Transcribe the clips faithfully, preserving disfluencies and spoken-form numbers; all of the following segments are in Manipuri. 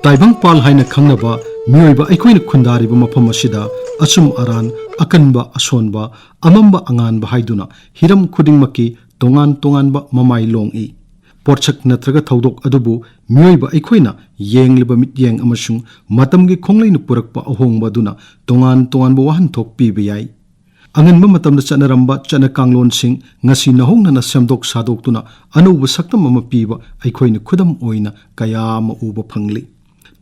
ꯇꯥꯏꯕꯪꯄꯥꯜ ꯍꯥꯏꯅ ꯈꯪꯅꯕ ꯃꯤꯑꯣꯏꯕ ꯑꯩꯈꯣꯏꯅ ꯈꯨꯟꯗꯥꯔꯤꯕ ꯃꯐꯝ ꯑꯁꯤꯗ ꯑꯆꯨꯝ ꯑꯔꯥꯟ, ꯑꯀꯟꯕ ꯑꯁꯣꯟꯕ, ꯑꯃꯝꯕ ꯑꯉꯥꯟꯕ ꯍꯥꯏꯗꯨꯅ ꯍꯤꯔꯝ ꯈꯨꯗꯤꯡꯃꯛꯀꯤ ꯇꯣꯉꯥꯟ ꯇꯣꯉꯥꯟꯕ ꯃꯃꯥꯏ ꯂꯣꯡꯏ꯫ ꯄꯣꯠꯁꯛ ꯅꯠꯇ꯭ꯔꯒ ꯊꯧꯗꯣꯛ ꯑꯗꯨꯕꯨ ꯃꯤꯑꯣꯏꯕ ꯑꯩꯈꯣꯏꯅ ꯌꯦꯡꯂꯤꯕ ꯃꯤꯠꯌꯦꯡ ꯑꯃꯁꯨꯡ ꯃꯇꯝꯒꯤ ꯈꯣꯡꯂꯩꯅ ꯄꯨꯔꯛꯄ ꯑꯍꯣꯡꯕ ꯑꯗꯨꯅ ꯇꯣꯉꯥꯟ ꯇꯣꯉꯥꯟꯕ ꯋꯥꯍꯟꯊꯣꯛ ꯄꯤꯕ ꯌꯥꯏ꯫ ꯑꯉꯟꯕ ꯃꯇꯝꯗ ꯆꯠꯅꯔꯝꯕ ꯆꯠꯅ ꯀꯥꯡꯂꯣꯟꯁꯤꯡ ꯉꯁꯤ ꯅꯧꯍꯧꯅꯅ ꯁꯦꯝꯗꯣꯛ ꯁꯥꯗꯣꯛꯇꯨꯅ ꯑꯅꯧꯕ ꯁꯛꯇꯝ ꯑꯃ ꯄꯤꯕ ꯑꯩꯈꯣꯏꯅ ꯈꯨꯗꯝ ꯑꯣꯏꯅ ꯀꯌꯥ ꯑꯃ ꯎꯕ ꯐꯪꯂꯤ꯫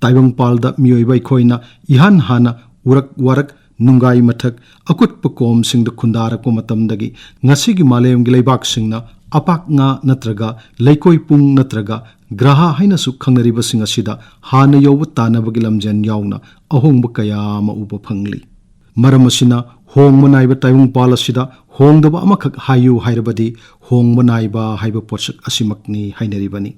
ꯇꯥꯏꯕꯪꯄꯥꯜꯗ ꯃꯤꯑꯣꯏꯕ ꯑꯩꯈꯣꯏꯅ ꯏꯍꯥꯟ ꯍꯥꯟꯅ ꯎꯔꯛ ꯋꯥꯔꯛ, ꯅꯨꯡꯒꯥꯏ ꯃꯊꯛ, ꯑꯀꯨꯠꯄ ꯀꯣꯝꯁꯤꯡꯗ ꯈꯨꯟꯗꯥꯔꯛꯄ ꯃꯇꯝꯗꯒꯤ ꯉꯁꯤꯒꯤ ꯃꯥꯂꯦꯝꯒꯤ ꯂꯩꯕꯥꯛꯁꯤꯡꯅ ꯑꯄꯥꯛ ꯉꯥ ꯅꯠꯇ꯭ꯔꯒ ꯂꯩꯀꯣꯏ ꯄꯨꯡ ꯅꯠꯇ꯭ꯔꯒ ꯒ꯭ꯔꯍ ꯍꯥꯏꯅꯁꯨ ꯈꯪꯅꯔꯤꯕꯁꯤꯡ ꯑꯁꯤꯗ ꯍꯥꯟꯅ ꯌꯧꯕ ꯇꯥꯟꯅꯕꯒꯤ ꯂꯝꯖꯦꯟ ꯌꯥꯎꯅ ꯑꯍꯣꯡꯕ ꯀꯌꯥ ꯑꯃ ꯎꯕ ꯐꯪꯂꯤ꯫ ꯃꯔꯝ ꯑꯁꯤꯅ ꯍꯣꯡꯕ ꯅꯥꯏꯕ ꯇꯥꯏꯕꯪꯄꯥꯜ ꯑꯁꯤꯗ ꯍꯣꯡꯗꯕ ꯑꯃꯈꯛ ꯍꯥꯏꯌꯨ ꯍꯥꯏꯔꯕꯗꯤ ꯍꯣꯡꯕ ꯅꯥꯏꯕ ꯍꯥꯏꯕ ꯄꯣꯠꯁꯛ ꯑꯁꯤꯃꯛꯅꯤ ꯍꯥꯏꯅꯔꯤꯕꯅꯤ꯫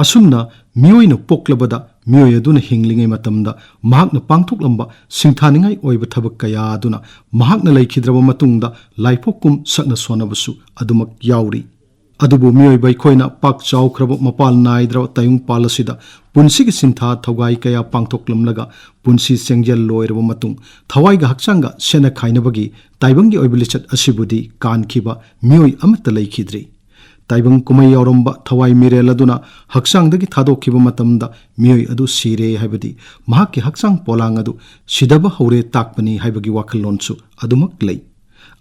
ꯑꯁꯨꯝꯅ ꯃꯤꯑꯣꯏꯅ ꯄꯣꯛꯂꯕꯗ ꯃꯤꯑꯣꯏ ꯑꯗꯨꯅ ꯍꯤꯡꯂꯤꯉꯩ ꯃꯇꯝꯗ ꯃꯍꯥꯛꯅ ꯄꯥꯡꯊꯣꯛꯂꯝꯕ ꯁꯤꯡꯊꯥꯅꯤꯡꯉꯥꯏ ꯑꯣꯏꯕ ꯊꯕꯛ ꯀꯌꯥ ꯑꯗꯨꯅ ꯃꯍꯥꯛꯅ ꯂꯩꯈꯤꯗ꯭ꯔꯕ ꯃꯇꯨꯡꯗ ꯂꯥꯏꯄꯣꯛꯀꯨꯝ ꯁꯛꯅ ꯁꯣꯟꯅꯕꯁꯨ ꯑꯗꯨꯃꯛ ꯌꯥꯎꯔꯤ꯫ ꯑꯗꯨꯕꯨ ꯃꯤꯑꯣꯏꯕ ꯑꯩꯈꯣꯏꯅ ꯄꯥꯛ ꯆꯥꯎꯈ꯭ꯔꯕ ꯃꯄꯥꯜ ꯅꯥꯏꯗ꯭ꯔꯕ ꯇꯥꯏꯕꯪꯄꯥꯜ ꯑꯁꯤꯗ ꯄꯨꯟꯁꯤꯒꯤ ꯁꯤꯟꯊꯥ ꯊꯧꯒꯥꯏ ꯀꯌꯥ ꯄꯥꯡꯊꯣꯛꯂꯝꯂꯒ ꯄꯨꯟꯁꯤ ꯆꯦꯡꯖꯦꯜ ꯂꯣꯏꯔꯕ ꯃꯇꯨꯡ ꯊꯋꯥꯏꯒ ꯍꯛꯆꯥꯡꯒ ꯁꯦꯠꯅ ꯈꯥꯏꯅꯕꯒꯤ ꯇꯥꯏꯕꯪꯒꯤ ꯑꯣꯏꯕ ꯂꯤꯆꯠ ꯑꯁꯤꯕꯨꯗꯤ ꯀꯥꯟꯈꯤꯕ ꯃꯤꯑꯣꯏ ꯑꯃꯠꯇ ꯂꯩꯈꯤꯗ꯭ꯔꯤ꯫ ꯇꯥꯏꯕꯪ ꯀꯨꯝꯍꯩ ꯌꯥꯎꯔꯝꯕ ꯊꯋꯥꯏ ꯃꯤꯔꯦꯜ ꯑꯗꯨꯅ ꯍꯛꯆꯥꯡꯗꯒꯤ ꯊꯥꯗꯣꯛꯈꯤꯕ ꯃꯇꯝꯗ ꯃꯤꯑꯣꯏ ꯑꯗꯨ ꯁꯤꯔꯦ ꯍꯥꯏꯕꯗꯤ ꯃꯍꯥꯛꯀꯤ ꯍꯛꯆꯥꯡ ꯄꯣꯂꯥꯡ ꯑꯗꯨ ꯁꯤꯗꯕ ꯍꯧꯔꯦ ꯇꯥꯛꯄꯅꯤ ꯍꯥꯏꯕꯒꯤ ꯋꯥꯈꯜꯂꯣꯟꯁꯨ ꯑꯗꯨꯃꯛ ꯂꯩ꯫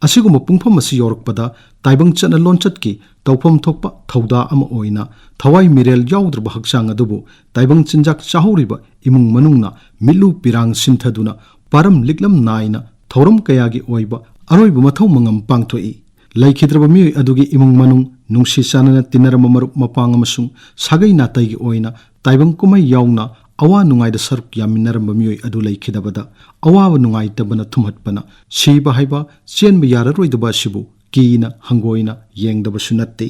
ꯑꯁꯤꯒꯨꯝꯕ ꯄꯨꯡꯐꯝ ꯑꯁꯤ ꯌꯧꯔꯛꯄꯗ ꯇꯥꯏꯕꯪ ꯆꯠꯅ ꯂꯣꯟꯆꯠꯀꯤ ꯇꯧꯐꯝ ꯊꯣꯛꯄ ꯊꯧꯗꯥ ꯑꯃ ꯑꯣꯏꯅ ꯊꯋꯥꯏ ꯃꯤꯔꯦꯜ ꯌꯥꯎꯗ꯭ꯔꯕ ꯍꯛꯆꯥꯡ ꯑꯗꯨꯕꯨ ꯇꯥꯏꯕꯪ ꯆꯤꯟꯖꯥꯛ ꯆꯥꯍꯧꯔꯤꯕ ꯏꯃꯨꯡ ꯃꯅꯨꯡꯅ ꯃꯤꯠꯂꯨ ꯄꯤꯔꯥꯡ ꯁꯤꯟꯊꯗꯨꯅ ꯄꯥꯔꯝ ꯂꯤꯛꯂꯝ ꯅꯥꯏꯅ ꯊꯧꯔꯝ ꯀꯌꯥꯒꯤ ꯑꯣꯏꯕ ꯑꯔꯣꯏꯕ ꯃꯊꯧ ꯃꯉꯝ ꯄꯥꯡꯊꯣꯛꯏ꯫ ꯂꯩꯈꯤꯗ꯭ꯔꯕ ꯃꯤꯑꯣꯏ ꯑꯗꯨꯒꯤ ꯏꯃꯨꯡ ꯃꯅꯨꯡ, ꯅꯨꯡꯁꯤ ꯆꯥꯟꯅꯅ ꯇꯤꯟꯅꯔꯝꯕ ꯃꯔꯨꯞ ꯃꯄꯥꯡ ꯑꯃꯁꯨꯡ ꯁꯥꯒꯩ ꯅꯥꯇꯩꯒꯤ ꯑꯣꯏꯅ ꯇꯥꯏꯕꯪ ꯀꯨꯝꯍꯩ ꯌꯥꯎꯅ ꯑꯋꯥ ꯅꯨꯡꯉꯥꯏꯗ ꯁꯔꯨꯛ ꯌꯥꯃꯤꯟꯅꯔꯝꯕ ꯃꯤꯑꯣꯏ ꯑꯗꯨ ꯂꯩꯈꯤꯗꯕꯗ ꯑꯋꯥꯕ ꯅꯨꯡꯉꯥꯏꯇꯕꯅ ꯊꯨꯝꯍꯠꯄꯅ ꯁꯤꯕ ꯍꯥꯏꯕ ꯆꯦꯟꯕ ꯌꯥꯔꯔꯣꯏꯗꯕ ꯑꯁꯤꯕꯨ ꯀꯤꯅ ꯍꯪꯒꯣꯏꯅ ꯌꯦꯡꯗꯕꯁꯨ ꯅꯠꯇꯦ꯫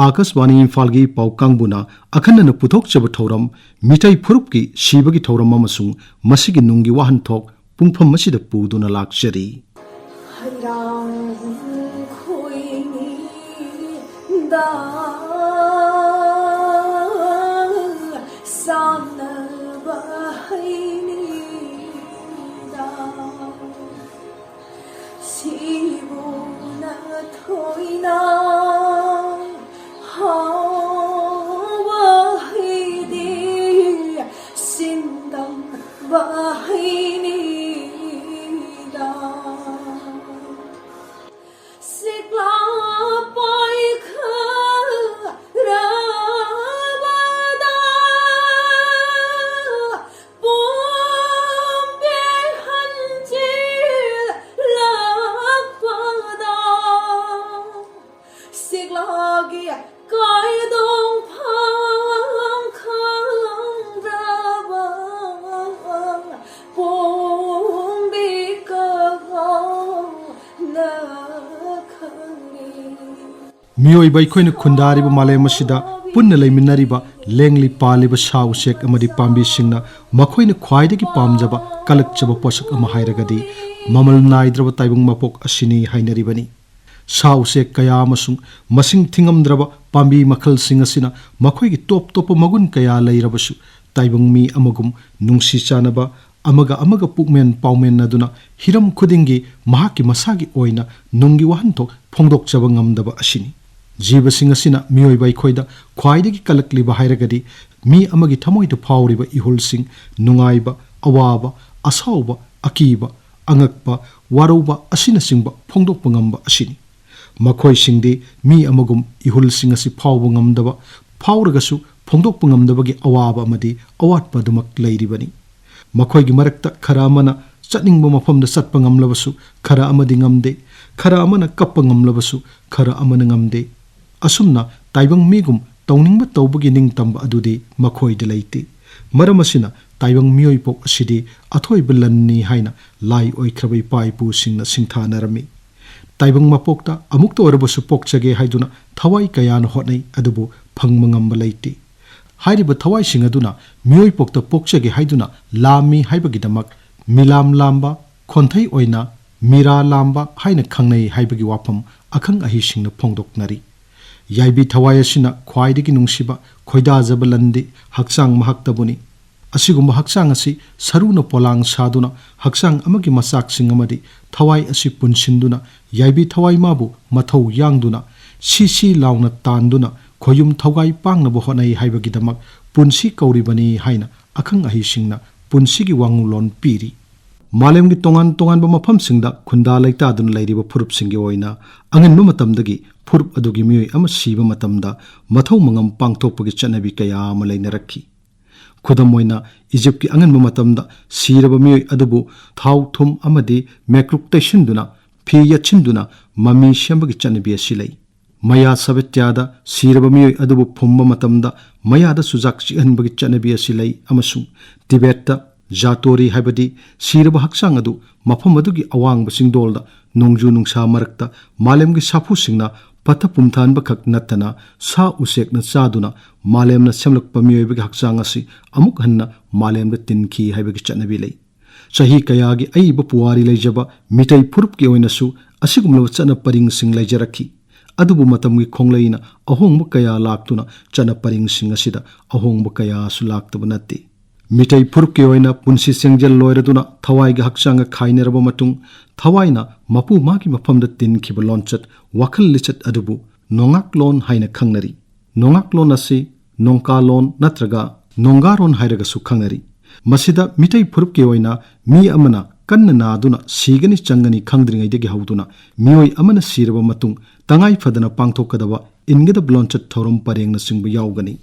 ꯑꯥꯀꯥꯁꯕꯥꯅꯤ ꯏꯝꯐꯥꯜꯒꯤ ꯄꯥꯎ ꯀꯥꯡꯕꯨꯅ ꯑꯈꯟꯅꯅ ꯄꯨꯊꯣꯛꯆꯕ ꯊꯧꯔꯝ ꯃꯤꯇꯩ ꯐꯨꯔꯨꯞꯀꯤ ꯁꯤꯕꯒꯤ ꯊꯧꯔꯝ ꯑꯃꯁꯨꯡ ꯃꯁꯤꯒꯤ ꯅꯨꯡꯒꯤ ꯋꯥꯍꯟꯊꯣꯛ ꯄꯨꯡꯐꯝ ꯑꯁꯤꯗ ꯄꯨꯗꯨꯅ ꯂꯥꯛꯆꯔꯤ꯫ ꯍꯩꯔꯥꯡ ꯈꯣꯏꯅꯤꯗ ꯁꯥꯟꯅ ꯃꯤꯑꯣꯏꯕ ꯑꯩꯈꯣꯏꯅ ꯈꯨꯟꯗꯥꯔꯤꯕ ꯃꯥꯂꯦꯝ ꯑꯁꯤꯗ ꯄꯨꯟꯅ ꯂꯩꯃꯤꯟꯅꯔꯤꯕ ꯂꯦꯡꯂꯤ ꯄꯥꯜꯂꯤꯕ ꯁꯥ ꯎꯆꯦꯛ ꯑꯃꯗꯤ ꯄꯥꯝꯕꯤꯁꯤꯡꯅ ꯃꯈꯣꯏꯅ ꯈ꯭ꯋꯥꯏꯗꯒꯤ ꯄꯥꯝꯖꯕ ꯀꯜꯂꯛꯆꯕ ꯄꯣꯠꯁꯛ ꯑꯃ ꯍꯥꯏꯔꯒꯗꯤ ꯃꯃꯜ ꯅꯥꯏꯗ꯭ꯔꯕ ꯇꯥꯏꯕꯪ ꯃꯄꯣꯛ ꯑꯁꯤꯅꯤ ꯍꯥꯏꯅꯔꯤꯕꯅꯤ꯫ ꯁꯥ ꯎꯆꯦꯛ ꯀꯌꯥ ꯑꯃꯁꯨꯡ ꯃꯁꯤꯡ ꯊꯤꯉꯝꯗ꯭ꯔꯕ ꯄꯥꯝꯕꯤ ꯃꯈꯜꯁꯤꯡ ꯑꯁꯤꯅ ꯃꯈꯣꯏꯒꯤ ꯇꯣꯞ ꯇꯣꯞꯄ ꯃꯒꯨꯟ ꯀꯌꯥ ꯂꯩꯔꯕꯁꯨ, ꯇꯥꯏꯕꯪ ꯃꯤ ꯑꯃꯒꯨꯝ ꯅꯨꯡꯁꯤ ꯆꯥꯟꯅꯕ, ꯑꯃꯒ ꯑꯃꯒ ꯄꯨꯛꯃꯦꯟ ꯄꯥꯎꯃꯦꯟꯅꯗꯨꯅ ꯍꯤꯔꯝ ꯈꯨꯗꯤꯡꯒꯤ ꯃꯍꯥꯛꯀꯤ ꯃꯁꯥꯒꯤ ꯑꯣꯏꯅ ꯅꯨꯡꯒꯤ ꯋꯥꯍꯟꯊꯣꯛ ꯐꯣꯡꯗꯣꯛꯆꯕ ꯉꯝꯗꯕ ꯑꯁꯤꯅꯤ꯫ ꯖꯤꯕꯁꯤꯡ ꯑꯁꯤꯅ ꯃꯤꯑꯣꯏꯕ ꯑꯩꯈꯣꯏꯗ ꯈ꯭ꯋꯥꯏꯗꯒꯤ ꯀꯜꯂꯛꯂꯤꯕ ꯍꯥꯏꯔꯒꯗꯤ ꯃꯤ ꯑꯃꯒꯤ ꯊꯃꯣꯏꯗ ꯐꯥꯎꯔꯤꯕ ꯏꯍꯨꯜꯁꯤꯡ, ꯅꯨꯡꯉꯥꯏꯕ, ꯑꯋꯥꯕ, ꯑꯁꯥꯎꯕ, ꯑꯀꯤꯕ, ꯑꯉꯛꯄ, ꯋꯥꯔꯧꯕ ꯑꯁꯤꯅꯆꯤꯡꯕ ꯐꯣꯡꯗꯣꯛꯄ ꯉꯝꯕ ꯑꯁꯤꯅꯤ꯫ ꯃꯈꯣꯏꯁꯤꯡꯗꯤ ꯃꯤ ꯑꯃꯒꯨꯝ ꯏꯍꯨꯜꯁꯤꯡ ꯑꯁꯤ ꯐꯥꯎꯕ ꯉꯝꯗꯕ, ꯐꯥꯎꯔꯒꯁꯨ ꯐꯣꯡꯗꯣꯛꯄ ꯉꯝꯗꯕꯒꯤ ꯑꯋꯥꯕ ꯑꯃꯗꯤ ꯑꯋꯥꯠꯄ ꯑꯗꯨꯃꯛ ꯂꯩꯔꯤꯕꯅꯤ꯫ ꯃꯈꯣꯏꯒꯤ ꯃꯔꯛꯇ ꯈꯔ ꯑꯃꯅ ꯆꯠꯅꯤꯡꯕ ꯃꯐꯝꯗ ꯆꯠꯄ ꯉꯝꯂꯕꯁꯨ ꯈꯔ ꯑꯃꯗꯤ ꯉꯝꯗꯦ, ꯈꯔ ꯑꯃꯅ ꯀꯞꯄ ꯉꯝꯂꯕꯁꯨ ꯈꯔ ꯑꯃꯅ ꯉꯝꯗꯦ꯫ ꯑꯁꯨꯝꯅ ꯇꯥꯏꯕꯪ ꯃꯤꯒꯨꯝ ꯇꯧꯅꯤꯡꯕ ꯇꯧꯕꯒꯤ ꯅꯤꯡꯇꯝꯕ ꯑꯗꯨꯗꯤ ꯃꯈꯣꯏꯗ ꯂꯩꯇꯦ꯫ ꯃꯔꯝ ꯑꯁꯤꯅ ꯇꯥꯏꯕꯪ ꯃꯤꯑꯣꯏꯄꯣꯛ ꯑꯁꯤꯗꯤ ꯑꯊꯣꯏꯕ ꯂꯟꯅꯤ ꯍꯥꯏꯅ ꯂꯥꯏ ꯑꯣꯏꯈ꯭ꯔꯕ ꯏꯄꯥ ꯏꯄꯨꯁꯤꯡꯅ ꯁꯤꯡꯊꯥꯅꯔꯝꯃꯤ꯫ ꯇꯥꯏꯕꯪ ꯃꯄꯣꯛꯇ ꯑꯃꯨꯛꯇ ꯑꯣꯏꯔꯕꯁꯨ ꯄꯣꯛꯆꯒꯦ ꯍꯥꯏꯗꯨꯅ ꯊꯋꯥꯏ ꯀꯌꯥꯅ ꯍꯣꯠꯅꯩ, ꯑꯗꯨꯕꯨ ꯐꯪꯕ ꯉꯝꯕ ꯂꯩꯇꯦ꯫ ꯍꯥꯏꯔꯤꯕ ꯊꯋꯥꯏꯁꯤꯡ ꯑꯗꯨꯅ ꯃꯤꯑꯣꯏꯄꯣꯛꯇ ꯄꯣꯛꯆꯒꯦ ꯍꯥꯏꯗꯨꯅ ꯂꯥꯝꯃꯤ ꯍꯥꯏꯕꯒꯤꯗꯃꯛ ꯃꯤꯂꯥꯝ ꯂꯥꯝꯕ, ꯈꯣꯟꯊꯩ ꯑꯣꯏꯅ ꯃꯤꯔꯥ ꯂꯥꯝꯕ ꯍꯥꯏꯅ ꯈꯪꯅꯩ ꯍꯥꯏꯕꯒꯤ ꯋꯥꯐꯝ ꯑꯈꯪ ꯑꯍꯩꯁꯤꯡꯅ ꯐꯣꯡꯗꯣꯛꯅꯔꯤ꯫ ꯌꯥꯏꯕꯤ ꯊꯋꯥꯏ ꯑꯁꯤꯅ ꯈ꯭ꯋꯥꯏꯗꯒꯤ ꯅꯨꯡꯁꯤꯕ, ꯈꯣꯏꯗꯥꯖꯕ ꯂꯟꯗꯤ ꯍꯛꯆꯥꯡ ꯃꯍꯥꯛꯇꯕꯨꯅꯤ꯫ ꯑꯁꯤꯒꯨꯝꯕ ꯍꯛꯆꯥꯡ ꯑꯁꯤ ꯁꯔꯨꯅ ꯄꯣꯂꯥꯡ ꯁꯥꯗꯨꯅ ꯍꯛꯆꯥꯡ ꯑꯃꯒꯤ ꯃꯆꯥꯛꯁꯤꯡ ꯑꯃꯗꯤ ꯊꯋꯥꯏ ꯑꯁꯤ ꯄꯨꯟꯁꯤꯟꯗꯨꯅ ꯌꯥꯏꯕꯤ ꯊꯋꯥꯏ ꯃꯥꯕꯨ ꯃꯊꯧ ꯌꯥꯡꯗꯨꯅ ꯁꯤ ꯁꯤ ꯂꯥꯎꯅ ꯇꯥꯟꯗꯨꯅ ꯈꯣꯌꯨꯝ ꯊꯧꯒꯥꯏ ꯄꯥꯡꯅꯕ ꯍꯣꯠꯅꯩ ꯍꯥꯏꯕꯒꯤꯗꯃꯛ ꯄꯨꯟꯁꯤ ꯀꯧꯔꯤꯕꯅꯤ ꯍꯥꯏꯅ ꯑꯈꯪ ꯑꯍꯩꯁꯤꯡꯅ ꯄꯨꯟꯁꯤꯒꯤ ꯋꯥꯉꯨꯂꯣꯟ ꯄꯤꯔꯤ꯫ ꯃꯥꯂꯦꯝꯒꯤ ꯇꯣꯉꯥꯟ ꯇꯣꯉꯥꯟꯕ ꯃꯐꯝꯁꯤꯡꯗ ꯈꯨꯟꯗꯥ ꯂꯩꯇꯥꯗꯨꯅ ꯂꯩꯔꯤꯕ ꯐꯨꯔꯨꯞꯁꯤꯡꯒꯤ ꯑꯣꯏꯅ ꯑꯉꯟꯕ ꯃꯇꯝꯗꯒꯤ ꯐꯨꯔꯨꯞ ꯑꯗꯨꯒꯤ ꯃꯤꯑꯣꯏ ꯑꯃ ꯁꯤꯕ ꯃꯇꯝꯗ ꯃꯊꯧ ꯃꯉꯝ ꯄꯥꯡꯊꯣꯛꯄꯒꯤ ꯆꯠꯅꯕꯤ ꯀꯌꯥ ꯑꯃ ꯂꯩꯅꯔꯛꯈꯤ꯫ ꯈꯨꯗꯝ ꯑꯣꯏꯅ, ꯏꯖꯤꯞꯀꯤ ꯑꯉꯟꯕ ꯃꯇꯝꯗ ꯁꯤꯔꯕ ꯃꯤꯑꯣꯏ ꯑꯗꯨꯕꯨ ꯊꯥꯎ ꯊꯨꯝ ꯑꯃꯗꯤ ꯃꯦꯀ꯭ꯔꯨꯛ ꯇꯩꯁꯤꯟꯗꯨꯅ, ꯐꯤ ꯌꯦꯠꯁꯤꯟꯗꯨꯅ ꯃꯃꯤ ꯁꯦꯝꯕꯒꯤ ꯆꯠꯅꯕꯤ ꯑꯁꯤ ꯂꯩ꯫ ꯃꯌꯥ ꯁꯥꯕꯦꯇ꯭ꯌꯥꯗ ꯁꯤꯔꯕ ꯃꯤꯑꯣꯏ ꯑꯗꯨꯕꯨ ꯐꯨꯝꯕ ꯃꯇꯝꯗ ꯃꯌꯥꯗ ꯆꯨꯖꯥꯛ ꯆꯤꯛꯍꯟꯕꯒꯤ ꯆꯠꯅꯕꯤ ꯑꯁꯤ ꯂꯩ, ꯑꯃꯁꯨꯡ ꯇꯤꯕꯦꯠꯇ ꯖꯥꯇꯣꯔꯤ, ꯍꯥꯏꯕꯗꯤ ꯁꯤꯔꯕ ꯍꯛꯆꯥꯡ ꯑꯗꯨ ꯃꯐꯝ ꯑꯗꯨꯒꯤ ꯑꯋꯥꯡꯕ ꯆꯤꯡꯗꯣꯜꯗ ꯅꯣꯡꯖꯨ ꯅꯨꯡꯁꯥ ꯃꯔꯛꯇ ꯃꯥꯂꯦꯝꯒꯤ ꯁꯥꯐꯨꯁꯤꯡꯅ ꯄꯠꯊ ꯄꯨꯝꯊꯍꯟꯕꯈꯛ ꯅꯠꯇꯅ ꯁꯥ ꯎꯆꯦꯛꯅ ꯆꯥꯗꯨꯅ ꯃꯥꯂꯦꯝꯅ ꯁꯦꯝꯂꯛꯄ ꯃꯤꯑꯣꯏꯕꯒꯤ ꯍꯛꯆꯥꯡ ꯑꯁꯤ ꯑꯃꯨꯛ ꯍꯟꯅ ꯃꯥꯂꯦꯝꯗ ꯇꯤꯟꯈꯤ ꯍꯥꯏꯕꯒꯤ ꯆꯠꯅꯕꯤ ꯂꯩ꯫ ꯆꯍꯤ ꯀꯌꯥꯒꯤ ꯑꯏꯕ ꯄꯨꯋꯥꯔꯤ ꯂꯩꯖꯕ ꯃꯤꯇꯩ ꯐꯨꯔꯨꯞꯀꯤ ꯑꯣꯏꯅꯁꯨ ꯑꯁꯤꯒꯨꯝꯂꯕ ꯆꯠꯅ ꯄꯔꯤꯡꯁꯤꯡ ꯂꯩꯖꯔꯛꯈꯤ꯫ ꯑꯗꯨꯕꯨ ꯃꯇꯝꯒꯤ ꯈꯣꯡꯂꯩꯅ ꯑꯍꯣꯡꯕ ꯀꯌꯥ ꯂꯥꯛꯇꯨꯅ ꯆꯠꯅ ꯄꯔꯤꯡꯁꯤꯡ ꯑꯁꯤꯗ ꯑꯍꯣꯡꯕ ꯀꯌꯥꯁꯨ ꯂꯥꯛꯇꯕ ꯅꯠꯇꯦ꯫ ꯃꯤꯇꯩ ꯐꯨꯔꯨꯞꯀꯤ ꯑꯣꯏꯅ ꯄꯨꯟꯁꯤ ꯆꯦꯡꯖꯦꯜ ꯂꯣꯏꯔꯗꯨꯅ ꯊꯋꯥꯏꯒ ꯍꯛꯆꯥꯡꯒ ꯈꯥꯏꯅꯔꯕ ꯃꯇꯨꯡ, ꯊꯋꯥꯏꯅ ꯃꯄꯨ ꯃꯥꯒꯤ ꯃꯐꯝꯗ ꯇꯤꯟꯈꯤꯕ ꯂꯣꯟꯆꯠ, ꯋꯥꯈꯜ ꯂꯤꯆꯠ ꯑꯗꯨꯕꯨ ꯅꯣꯡꯉꯥꯛꯂꯣꯟ ꯍꯥꯏꯅ ꯈꯪꯅꯔꯤ꯫ ꯅꯣꯡꯉꯥꯛꯂꯣꯟ ꯑꯁꯤ ꯅꯣꯡꯀꯥꯂꯣꯟ ꯅꯠꯇ꯭ꯔꯒ ꯅꯣꯡꯒꯥꯔꯣꯟ ꯍꯥꯏꯔꯒꯁꯨ ꯈꯪꯅꯔꯤ꯫ ꯃꯁꯤꯗ ꯃꯤꯇꯩ ꯐꯨꯔꯨꯞꯀꯤ ꯑꯣꯏꯅ ꯃꯤ ꯑꯃꯅ ꯀꯟꯅ ꯅꯥꯗꯨꯅ ꯁꯤꯒꯅꯤ ꯆꯪꯒꯅꯤ ꯈꯪꯗ꯭ꯔꯤꯉꯩꯗꯒꯤ ꯍꯧꯗꯨꯅ ꯃꯤꯑꯣꯏ ꯑꯃꯅ ꯁꯤꯔꯕ ꯃꯇꯨꯡ ꯇꯉꯥꯏ ꯐꯗꯅ ꯄꯥꯡꯊꯣꯛꯀꯗꯕ ꯏꯟꯒꯗꯕ ꯂꯣꯟꯆꯠ ꯊꯧꯔꯝ ꯄꯔꯦꯡꯅꯆꯤꯡꯕ ꯌꯥꯎꯒꯅꯤ꯫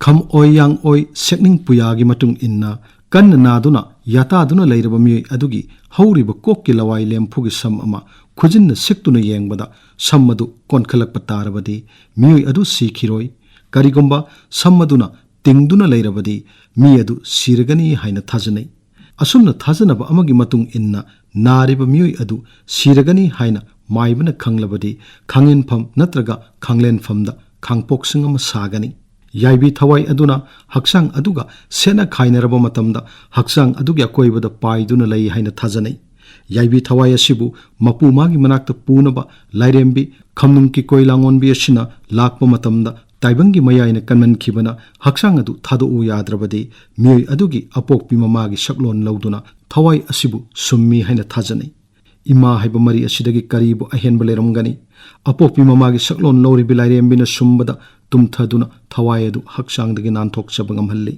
ꯈꯝ ꯑꯣꯏ ꯌꯥꯡ ꯑꯣꯏ ꯁꯦꯛꯅꯤꯡ ꯄꯨꯌꯥꯒꯤ ꯃꯇꯨꯡ ꯏꯟꯅ, ꯀꯟꯅ ꯅꯥꯗꯨꯅ ꯌꯥꯇꯥꯗꯨꯅ ꯂꯩꯔꯕ ꯃꯤꯑꯣꯏ ꯑꯗꯨꯒꯤ ꯍꯧꯔꯤꯕ ꯀꯣꯛꯀꯤ ꯂꯋꯥꯏ ꯂꯦꯝꯐꯨꯒꯤ ꯁꯝ ꯑꯃ ꯈꯨꯖꯤꯟꯅ ꯁꯤꯛꯇꯨꯅ ꯌꯦꯡꯕꯗ ꯁꯝ ꯑꯗꯨ ꯀꯣꯟꯈꯠꯂꯛꯄ ꯇꯥꯔꯕꯗꯤ ꯃꯤꯑꯣꯏ ꯑꯗꯨ ꯁꯤꯈꯤꯔꯣꯏ꯫ ꯀꯔꯤꯒꯨꯝꯕ ꯁꯝ ꯑꯗꯨꯅ ꯇꯤꯡꯗꯨꯅ ꯂꯩꯔꯕꯗꯤ ꯃꯤ ꯑꯗꯨ ꯁꯤꯔꯒꯅꯤ ꯍꯥꯏꯅ ꯊꯥꯖꯅꯩ꯫ ꯑꯁꯨꯝꯅ ꯊꯥꯖꯅꯕ ꯑꯃꯒꯤ ꯃꯇꯨꯡ ꯏꯟꯅ ꯅꯥꯔꯤꯕ ꯃꯤꯑꯣꯏ ꯑꯗꯨ ꯁꯤꯔꯒꯅꯤ ꯍꯥꯏꯅ ꯃꯥꯏꯕꯅ ꯈꯪꯂꯕꯗꯤ ꯈꯥꯡꯉꯦꯟꯐꯝ ꯅꯠꯇ꯭ꯔꯒ ꯈꯥꯡꯂꯦꯟꯐꯝꯗ ꯈꯥꯡꯄꯣꯛꯁꯪ ꯑꯃ ꯁꯥꯒꯅꯤ꯫ ꯌꯥꯏꯕꯤ ꯊꯋꯥꯏ ꯑꯗꯨꯅ ꯍꯛꯆꯥꯡ ꯑꯗꯨꯒ ꯁꯦꯠꯅ ꯈꯥꯏꯅꯔꯕ ꯃꯇꯝꯗ ꯍꯛꯆꯥꯡ ꯑꯗꯨꯒꯤ ꯑꯀꯣꯏꯕꯗ ꯄꯥꯏꯗꯨꯅ ꯂꯩ ꯍꯥꯏꯅ ꯊꯥꯖꯅꯩ꯫ ꯌꯥꯏꯕꯤ ꯊꯋꯥꯏ ꯑꯁꯤꯕꯨ ꯃꯄꯨ ꯃꯥꯒꯤ ꯃꯅꯥꯛꯇ ꯄꯨꯅꯕ ꯂꯥꯏꯔꯦꯝꯕꯤ ꯈꯝꯅꯨꯡ ꯀꯤꯀꯣꯏ ꯂꯥꯡꯉꯣꯟꯕꯤ ꯑꯁꯤꯅ ꯂꯥꯛꯄ ꯃꯇꯝꯗ ꯇꯥꯏꯕꯪꯒꯤ ꯃꯌꯥꯏꯅ ꯀꯟꯃꯟꯈꯤꯕꯅ ꯍꯛꯆꯥꯡ ꯑꯗꯨ ꯊꯥꯗꯣꯛꯎ ꯌꯥꯗ꯭ꯔꯕꯗꯤ ꯃꯤꯑꯣꯏ ꯑꯗꯨꯒꯤ ꯑꯄꯣꯛꯄꯤ ꯃꯃꯥꯒꯤ ꯁꯛꯂꯣꯟ ꯂꯧꯗꯨꯅ ꯊꯋꯥꯏ ꯑꯁꯤꯕꯨ ꯁꯨꯝꯃꯤ ꯍꯥꯏꯅ ꯊꯥꯖꯅꯩ꯫ ꯏꯃꯥ ꯍꯥꯏꯕ ꯃꯔꯤ ꯑꯁꯤꯗꯒꯤ ꯀꯔꯤꯕꯨ ꯑꯍꯦꯟꯕ ꯂꯩꯔꯝꯒꯅꯤ? ꯑꯄꯣꯛꯄꯤ ꯃꯃꯥꯒꯤ ꯁꯛꯂꯣꯟ ꯂꯧꯔꯤꯕꯤ ꯂꯥꯏꯔꯦꯝꯕꯤꯅ ꯁꯨꯝꯕꯗ ꯇꯨꯝꯊꯗꯨꯅ ꯊꯋꯥꯏ ꯑꯗꯨ ꯍꯛꯆꯥꯡꯗꯒꯤ ꯅꯥꯟꯊꯣꯛꯆꯕ ꯉꯝꯍꯜꯂꯤ꯫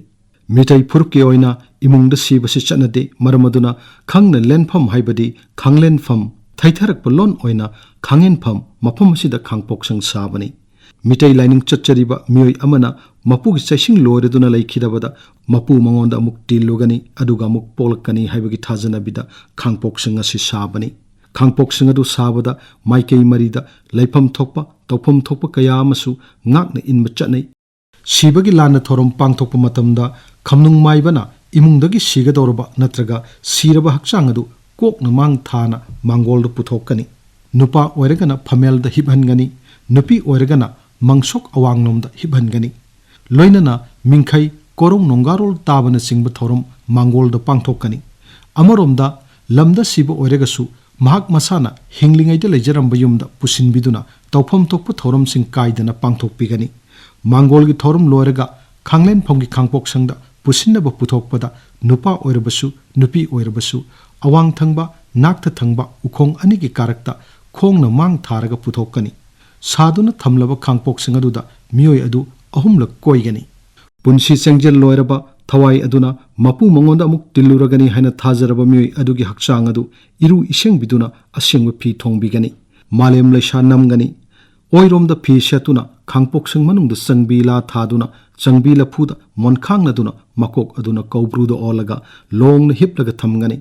ꯃꯤꯇꯩ ꯐꯨꯔꯨꯞꯀꯤ ꯑꯣꯏꯅ ꯏꯃꯨꯡꯗ ꯁꯤꯕꯁꯤ ꯆꯠꯅꯗꯦ꯫ ꯃꯔꯝ ꯑꯗꯨꯅ ꯈꯪꯅ ꯂꯦꯟꯐꯝ ꯍꯥꯏꯕꯗꯤ ꯈꯥꯡꯂꯦꯟꯐꯝ, ꯊꯩꯊꯔꯛꯄ ꯂꯣꯟ ꯑꯣꯏꯅ ꯈꯥꯡꯉꯦꯟꯐꯝ, ꯃꯐꯝ ꯑꯁꯤꯗ ꯈꯥꯡꯄꯣꯛꯁꯪ ꯁꯥꯕꯅꯤ꯫ ꯃꯤꯇꯩ ꯂꯥꯏꯅꯤꯡ ꯆꯠꯆꯔꯤꯕ ꯃꯤꯑꯣꯏ ꯑꯃꯅ ꯃꯄꯨꯒꯤ ꯆꯩꯁꯤꯡ ꯂꯣꯏꯔꯗꯨꯅ ꯂꯩꯈꯤꯗꯕꯗ ꯃꯄꯨ ꯃꯉꯣꯟꯗ ꯑꯃꯨꯛ ꯇꯤꯜꯂꯨꯒꯅꯤ, ꯑꯗꯨꯒ ꯑꯃꯨꯛ ꯄꯣꯛꯂꯛꯀꯅꯤ ꯍꯥꯏꯕꯒꯤ ꯊꯥꯖꯅꯕꯤꯗ ꯈꯥꯡꯄꯣꯛꯁꯪ ꯑꯁꯤ ꯁꯥꯕꯅꯤ꯫ ꯈꯥꯡꯄꯣꯛꯁꯪ ꯑꯗꯨ ꯁꯥꯕꯗ ꯃꯥꯏꯀꯩ ꯃꯔꯤꯗ ꯂꯩꯐꯝ ꯊꯣꯛꯄ, ꯇꯧꯐꯝ ꯊꯣꯛꯄ ꯀꯌꯥ ꯑꯃꯁꯨ ꯉꯥꯛꯅ ꯏꯟꯕ ꯆꯠꯅꯩ꯫ ꯁꯤꯕꯒꯤ ꯂꯥꯟꯅ ꯊꯧꯔꯝ ꯄꯥꯡꯊꯣꯛꯄ ꯃꯇꯝꯗ ꯈꯝꯅꯨꯡ ꯃꯥꯏꯕꯅ ꯏꯃꯨꯡꯗꯒꯤ ꯁꯤꯒꯗꯧꯔꯕ ꯅꯠꯇ꯭ꯔꯒ ꯁꯤꯔꯕ ꯍꯛꯆꯥꯡ ꯑꯗꯨ ꯀꯣꯛꯅ ꯃꯥꯡ ꯊꯥꯅ ꯃꯥꯡꯒꯣꯜꯗ ꯄꯨꯊꯣꯛꯀꯅꯤ꯫ ꯅꯨꯄꯥ ꯑꯣꯏꯔꯒꯅ ꯐꯝꯃꯦꯜꯗ ꯍꯤꯞꯍꯟꯒꯅꯤ, ꯅꯨꯄꯤ ꯑꯣꯏꯔꯒꯅ ꯃꯪꯁꯣꯛ ꯑꯋꯥꯡꯂꯣꯝꯗ ꯍꯤꯞꯍꯟꯒꯅꯤ꯫ ꯂꯣꯏꯅꯅ ꯃꯤꯡꯈꯩ, ꯀꯣꯔꯧ ꯅꯣꯡꯒꯥꯔꯣꯜ ꯇꯥꯕꯅꯆꯤꯡꯕ ꯊꯧꯔꯝ ꯃꯥꯡꯒꯣꯜꯗ ꯄꯥꯡꯊꯣꯛꯀꯅꯤ꯫ ꯑꯃꯔꯣꯝꯗ ꯂꯝꯗ ꯁꯤꯕ ꯑꯣꯏꯔꯒꯁꯨ ꯃꯍꯥꯛ ꯃꯁꯥꯅ ꯍꯤꯡꯂꯤꯉꯩꯗ ꯂꯩꯖꯔꯝꯕ ꯌꯨꯝꯗ ꯄꯨꯁꯤꯟꯕꯤꯗꯨꯅ ꯇꯧꯐꯝ ꯊꯣꯛꯄ ꯊꯧꯔꯝꯁꯤꯡ ꯀꯥꯏꯗꯅ ꯄꯥꯡꯊꯣꯛꯄꯤꯒꯅꯤ꯫ ꯃꯥꯡꯒꯣꯜꯒꯤ ꯊꯧꯔꯝ ꯂꯣꯏꯔꯒ ꯈꯥꯡꯂꯦꯟꯐꯝꯒꯤ ꯈꯥꯡꯄꯣꯛꯁꯪꯗ ꯄꯨꯁꯤꯟꯅꯕ ꯄꯨꯊꯣꯛꯄꯗ ꯅꯨꯄꯥ ꯑꯣꯏꯔꯕꯁꯨ ꯅꯨꯄꯤ ꯑꯣꯏꯔꯕꯁꯨ ꯑꯋꯥꯡ ꯊꯪꯕ, ꯅꯥꯛꯊ ꯊꯪꯕ ꯎꯈꯣꯡ ꯑꯅꯤꯒꯤ ꯀꯥꯔꯛꯇ ꯈꯣꯡꯅ ꯃꯥꯡ ꯊꯥꯔꯒ ꯄꯨꯊꯣꯛꯀꯅꯤ꯫ ꯁꯥꯗꯨꯅ ꯊꯝꯂꯕ ꯈꯥꯡꯄꯣꯛꯁꯪ ꯑꯗꯨꯗ ꯃꯤꯑꯣꯏ ꯑꯗꯨ ꯑꯍꯨꯝꯂꯛ ꯀꯣꯏꯒꯅꯤ꯫ ꯄꯨꯟꯁꯤ ꯆꯦꯡꯖꯦꯜ ꯂꯣꯏꯔꯕ ꯊꯋꯥꯏ ꯑꯗꯨꯅ ꯃꯄꯨ ꯃꯉꯣꯟꯗ ꯑꯃꯨꯛ ꯇꯤꯜꯂꯨꯔꯒꯅꯤ ꯍꯥꯏꯅ ꯊꯥꯖꯔꯕ ꯃꯤꯑꯣꯏ ꯑꯗꯨꯒꯤ ꯍꯛꯆꯥꯡ ꯑꯗꯨ ꯏꯔꯨ ꯏꯁꯦꯡꯕꯤꯗꯨꯅ ꯑꯁꯦꯡꯕ ꯐꯤ ꯊꯣꯡꯕꯤꯒꯅꯤ꯫ ꯃꯥꯂꯦꯝ ꯂꯩꯁꯥ ꯅꯝꯒꯅꯤ꯫ ꯑꯣꯏꯔꯣꯝꯗ ꯐꯤ ꯁꯦꯠꯇꯨꯅ ꯈꯥꯡꯄꯣꯛꯁꯪ ꯃꯅꯨꯡꯗ ꯆꯪꯕꯤ ꯂꯥ ꯊꯥꯗꯨꯅ ꯆꯪꯕꯤ ꯂꯐꯨꯗ ꯃꯣꯟꯈꯥꯡꯅꯗꯨꯅ ꯃꯀꯣꯛ ꯑꯗꯨꯅ ꯀꯧꯕ꯭ꯔꯨꯗ ꯑꯣꯜꯂꯒ ꯂꯣꯡꯅ ꯍꯤꯞꯂꯒ ꯊꯝꯒꯅꯤ꯫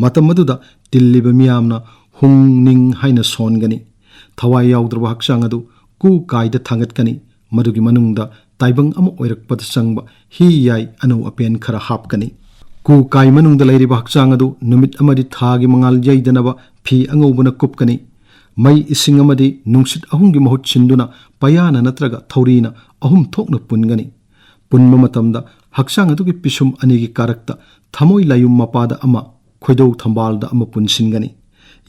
ꯃꯇꯝ ꯑꯗꯨꯗ ꯇꯤꯜꯂꯤꯕ ꯃꯤꯌꯥꯝꯅ ꯍꯨꯡ ꯅꯤꯡ ꯍꯥꯏꯅ ꯁꯣꯟꯒꯅꯤ꯫ ꯊꯋꯥꯏ ꯌꯥꯎꯗ꯭ꯔꯕ ꯍꯛꯆꯥꯡ ꯑꯗꯨ ꯀꯨ ꯀꯥꯏꯗ ꯊꯥꯡꯒꯠꯀꯅꯤ꯫ ꯃꯗꯨꯒꯤ ꯃꯅꯨꯡꯗ ꯇꯥꯏꯕꯪ ꯑꯃ ꯑꯣꯏꯔꯛꯄꯗ ꯆꯪꯕ ꯍꯤ ꯌꯥꯏ ꯑꯅꯧ ꯑꯄꯦꯟ ꯈꯔ ꯍꯥꯞꯀꯅꯤ꯫ ꯀꯨ ꯀꯥꯏ ꯃꯅꯨꯡꯗ ꯂꯩꯔꯤꯕ ꯍꯛꯆꯥꯡ ꯑꯗꯨ ꯅꯨꯃꯤꯠ ꯑꯃꯗꯤ ꯊꯥꯒꯤ ꯃꯉꯥꯜ ꯌꯩꯗꯅꯕ ꯐꯤ ꯑꯉꯧꯕꯅ ꯀꯨꯞꯀꯅꯤ꯫ ꯃꯩ, ꯏꯁꯤꯡ ꯑꯃꯗꯤ ꯅꯨꯡꯁꯤꯠ ꯑꯍꯨꯝꯒꯤ ꯃꯍꯨꯠ ꯁꯤꯟꯗꯨꯅ ꯄꯌꯥꯅ ꯅꯠꯇ꯭ꯔꯒ ꯊꯧꯔꯤꯅ ꯑꯍꯨꯝ ꯊꯣꯛꯅ ꯄꯨꯟꯒꯅꯤ꯫ ꯄꯨꯟꯕ ꯃꯇꯝꯗ ꯍꯛꯆꯥꯡ ꯑꯗꯨꯒꯤ ꯄꯤꯁꯨꯝ ꯑꯅꯤꯒꯤ ꯀꯥꯔꯛꯇ ꯊꯃꯣꯏ ꯂꯥꯌꯨꯝ ꯃꯄꯥꯗ ꯑꯃ, ꯈꯣꯏꯗꯧ ꯊꯝꯕꯥꯜꯗ ꯑꯃ ꯄꯨꯟꯁꯤꯟꯒꯅꯤ꯫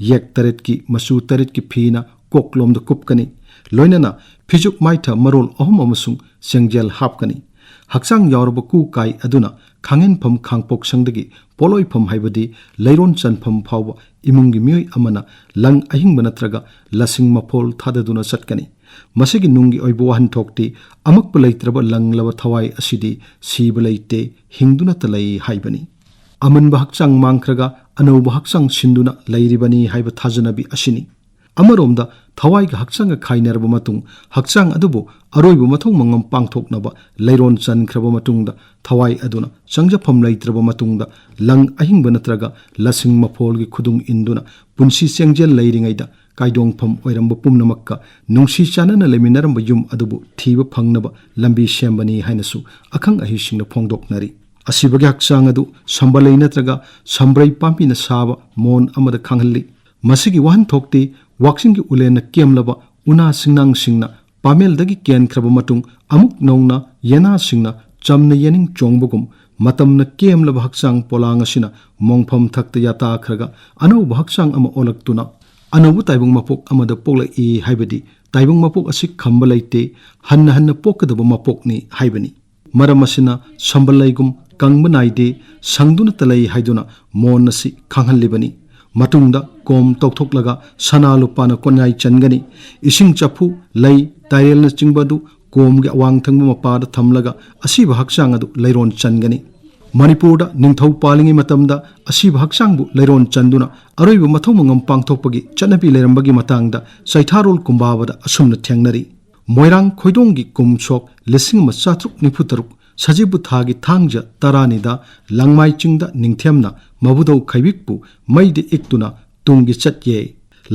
ꯌꯦꯛ ꯇꯔꯦꯠꯀꯤ ꯃꯆꯨ ꯇꯔꯦꯠꯀꯤ ꯐꯤꯅ ꯀꯣꯛꯂꯣꯝꯗ ꯀꯨꯞꯀꯅꯤ꯫ ꯂꯣꯏꯅꯅ ꯐꯤꯖꯨꯞ ꯃꯥꯏꯊ ꯃꯔꯣꯜ ꯑꯍꯨꯝ ꯑꯃꯁꯨꯡ ꯆꯦꯡꯖꯦꯜ ꯍꯥꯞꯀꯅꯤ꯫ ꯍꯛꯆꯥꯡ ꯌꯥꯎꯔꯕ ꯀꯨ ꯀꯥꯏ ꯑꯗꯨꯅ ꯈꯥꯡꯍꯦꯟꯐꯝ ꯈꯥꯡꯄꯣꯛꯁꯪꯗꯒꯤ ꯄꯣꯠꯂꯣꯏꯐꯝ ꯍꯥꯏꯕꯗꯤ ꯂꯩꯔꯣꯟ ꯆꯟꯐꯝ ꯐꯥꯎꯕ ꯏꯃꯨꯡꯒꯤ ꯃꯤꯑꯣꯏ ꯑꯃꯅ ꯂꯪ ꯑꯍꯤꯡꯕ ꯅꯠꯇ꯭ꯔꯒ ꯂꯁꯤꯡ ꯃꯐꯣꯜ ꯊꯥꯗꯗꯨꯅ ꯆꯠꯀꯅꯤ꯫ ꯃꯁꯤꯒꯤ ꯅꯨꯡꯒꯤ ꯑꯣꯏꯕ ꯋꯥꯍꯟꯊꯣꯛꯇꯤ ꯑꯃꯛꯄ ꯂꯩꯇ꯭ꯔꯕ ꯂꯪꯂꯕ ꯊꯋꯥꯏ ꯑꯁꯤꯗꯤ ꯁꯤꯕ ꯂꯩꯇꯦ, ꯍꯤꯡꯗꯨꯅꯇ ꯂꯩ ꯍꯥꯏꯕꯅꯤ꯫ ꯑꯃꯟꯕ ꯍꯛꯆꯥꯡ ꯃꯥꯡꯈ꯭ꯔꯒ ꯑꯅꯧꯕ ꯍꯛꯆꯥꯡ ꯁꯤꯟꯗꯨꯅ ꯂꯩꯔꯤꯕꯅꯤ ꯍꯥꯏꯕ ꯊꯥꯖꯅꯕꯤ ꯑꯁꯤꯅꯤ꯫ ꯑꯃꯔꯣꯝꯗ ꯊꯋꯥꯏꯒ ꯍꯛꯆꯥꯡꯒ ꯈꯥꯏꯅꯔꯕ ꯃꯇꯨꯡ, ꯍꯛꯆꯥꯡ ꯑꯗꯨꯕꯨ ꯑꯔꯣꯏꯕ ꯃꯊꯧ ꯃꯉꯝ ꯄꯥꯡꯊꯣꯛꯅꯕ ꯂꯩꯔꯣꯟ ꯆꯟꯈ꯭ꯔꯕ ꯃꯇꯨꯡꯗ, ꯊꯋꯥꯏ ꯑꯗꯨꯅ ꯆꯪꯖꯐꯝ ꯂꯩꯇ꯭ꯔꯕ ꯃꯇꯨꯡꯗ, ꯂꯪ ꯑꯍꯤꯡꯕ ꯅꯠꯇ꯭ꯔꯒ ꯂꯁꯤꯡ ꯃꯐꯣꯜꯒꯤ ꯈꯨꯗꯨꯡ ꯏꯟꯗꯨꯅ ꯄꯨꯟꯁꯤ ꯆꯦꯡꯖꯦꯜ ꯂꯩꯔꯤꯉꯩꯗ ꯀꯥꯏꯗꯣꯡꯐꯝ ꯑꯣꯏꯔꯝꯕ ꯄꯨꯝꯅꯃꯛꯀ ꯅꯨꯡꯁꯤ ꯆꯥꯟꯅꯅ ꯂꯩꯃꯤꯟꯅꯔꯝꯕ ꯌꯨꯝ ꯑꯗꯨꯕꯨ ꯊꯤꯕ ꯐꯪꯅꯕ ꯂꯝꯕꯤ ꯁꯦꯝꯕꯅꯤ ꯍꯥꯏꯅꯁꯨ ꯑꯈꯪ ꯑꯍꯩꯁꯤꯡꯅ ꯐꯣꯡꯗꯣꯛꯅꯔꯤ꯫ ꯑꯁꯤꯕꯒꯤ ꯍꯛꯆꯥꯡ ꯑꯗꯨ ꯁꯝꯕꯂꯩ ꯅꯠꯇ꯭ꯔꯒ ꯁꯝꯕ꯭ꯔꯩ ꯄꯥꯝꯕꯤꯅ ꯁꯥꯕ ꯃꯣꯟ ꯑꯃꯗ ꯈꯥꯡꯍꯜꯂꯤ꯫ ꯃꯁꯤꯒꯤ ꯋꯥꯍꯟꯊꯣꯛꯇꯤ ꯋꯥꯛꯆꯤꯡꯒꯤ ꯎꯂꯦꯟꯅ ꯀꯦꯝꯂꯕ ꯎꯅꯥ ꯁꯤꯡꯅꯥꯡꯁꯤꯡꯅ ꯄꯥꯃꯦꯜꯗꯒꯤ ꯀꯦꯟꯈ꯭ꯔꯕ ꯃꯇꯨꯡ, ꯑꯃꯨꯛ ꯅꯧꯅ ꯌꯦꯅꯥꯁꯤꯡꯅ ꯆꯝꯅ ꯌꯦꯅꯤꯡ ꯆꯣꯡꯕꯒꯨꯝ, ꯃꯇꯝꯅ ꯀꯦꯝꯂꯕ ꯍꯛꯆꯥꯡ ꯄꯣꯂꯥꯡ ꯑꯁꯤꯅ ꯃꯣꯡꯐꯝ ꯊꯛꯇ ꯌꯥꯇꯥꯈ꯭ꯔꯒ, ꯑꯅꯧꯕ ꯍꯛꯆꯥꯡ ꯑꯃ ꯑꯣꯜꯂꯛꯇꯨꯅ, ꯑꯅꯧꯕ ꯇꯥꯏꯕꯪ ꯃꯄꯣꯛ ꯑꯃꯗ ꯄꯣꯛꯂꯛꯏ ꯍꯥꯏꯕꯗꯤ, ꯇꯥꯏꯕꯪ ꯃꯄꯣꯛ ꯑꯁꯤ ꯈꯝꯕ ꯂꯩꯇꯦ, ꯍꯟꯅ ꯍꯟꯅ ꯄꯣꯛꯀꯗꯕ ꯃꯄꯣꯛꯅꯤ ꯍꯥꯏꯕꯅꯤ꯫ ꯃꯔꯝ ꯑꯁꯤꯅ ꯁꯝꯕꯜ ꯂꯩꯒꯨꯝ ꯀꯪꯕ ꯅꯥꯏꯗꯦ, ꯁꯪꯗꯨꯅꯇ ꯂꯩ ꯍꯥꯏꯗꯨꯅ ꯃꯣꯟ ꯑꯁꯤ ꯈꯪꯍꯜꯂꯤꯕꯅꯤ꯫ ꯃꯇꯨꯡꯗ ꯀꯣꯝ ꯇꯧꯊꯣꯛꯂꯒ ꯁꯅꯥ ꯂꯨꯄꯥꯅ ꯀꯣꯟꯌꯥꯏ ꯆꯟꯒꯅꯤ꯫ ꯏꯁꯤꯡ ꯆꯐꯨ, ꯂꯩ, ꯇꯥꯏꯔꯦꯜꯅꯆꯤꯡꯕ ꯑꯗꯨ ꯀꯣꯝꯒꯤ ꯑꯋꯥꯡ ꯊꯪꯕ ꯃꯄꯥꯗ ꯊꯝꯂꯒ ꯑꯁꯤꯕ ꯍꯛꯆꯥꯡ ꯑꯗꯨ ꯂꯩꯔꯣꯟ ꯆꯟꯒꯅꯤ꯫ ꯃꯅꯤꯄꯨꯔꯗ ꯅꯤꯡꯊꯧ ꯄꯥꯜꯂꯤꯉꯩ ꯃꯇꯝꯗ ꯑꯁꯤꯕ ꯍꯛꯆꯥꯡꯕꯨ ꯂꯩꯔꯣꯟ ꯆꯟꯗꯨꯅ ꯑꯔꯣꯏꯕ ꯃꯊꯧ ꯃꯉꯝ ꯄꯥꯡꯊꯣꯛꯄꯒꯤ ꯆꯠꯅꯕꯤ ꯂꯩꯔꯝꯕꯒꯤ ꯃꯇꯥꯡꯗ ꯆꯩꯊꯥꯔꯣꯜ ꯀꯨꯝꯕꯥꯕꯗ ꯑꯁꯨꯝꯅ ꯊꯦꯡꯅꯔꯤ꯫ ꯃꯣꯏꯔꯥꯡ ꯈꯣꯏꯗꯣꯡꯒꯤ ꯀꯨꯝ ꯁꯣꯛ ꯂꯤꯁꯤꯡ ꯑꯃ ꯆꯥꯇ꯭ꯔꯨꯛ ꯅꯤꯐꯨ ꯇꯔꯨꯛ ꯁꯖꯤꯕꯨ ꯊꯥꯒꯤ ꯊꯥꯡꯖ ꯇꯔꯥꯅꯤꯗ ꯂꯪꯃꯥꯏ ꯆꯤꯡꯗ ꯅꯤꯡꯊꯦꯝꯅ ꯃꯕꯨꯗꯧ ꯈꯩꯕꯤꯛꯄꯨ ꯃꯩꯗ ꯏꯛꯇꯨꯅ ꯇꯨꯡꯒꯤ ꯆꯠꯌꯦ꯫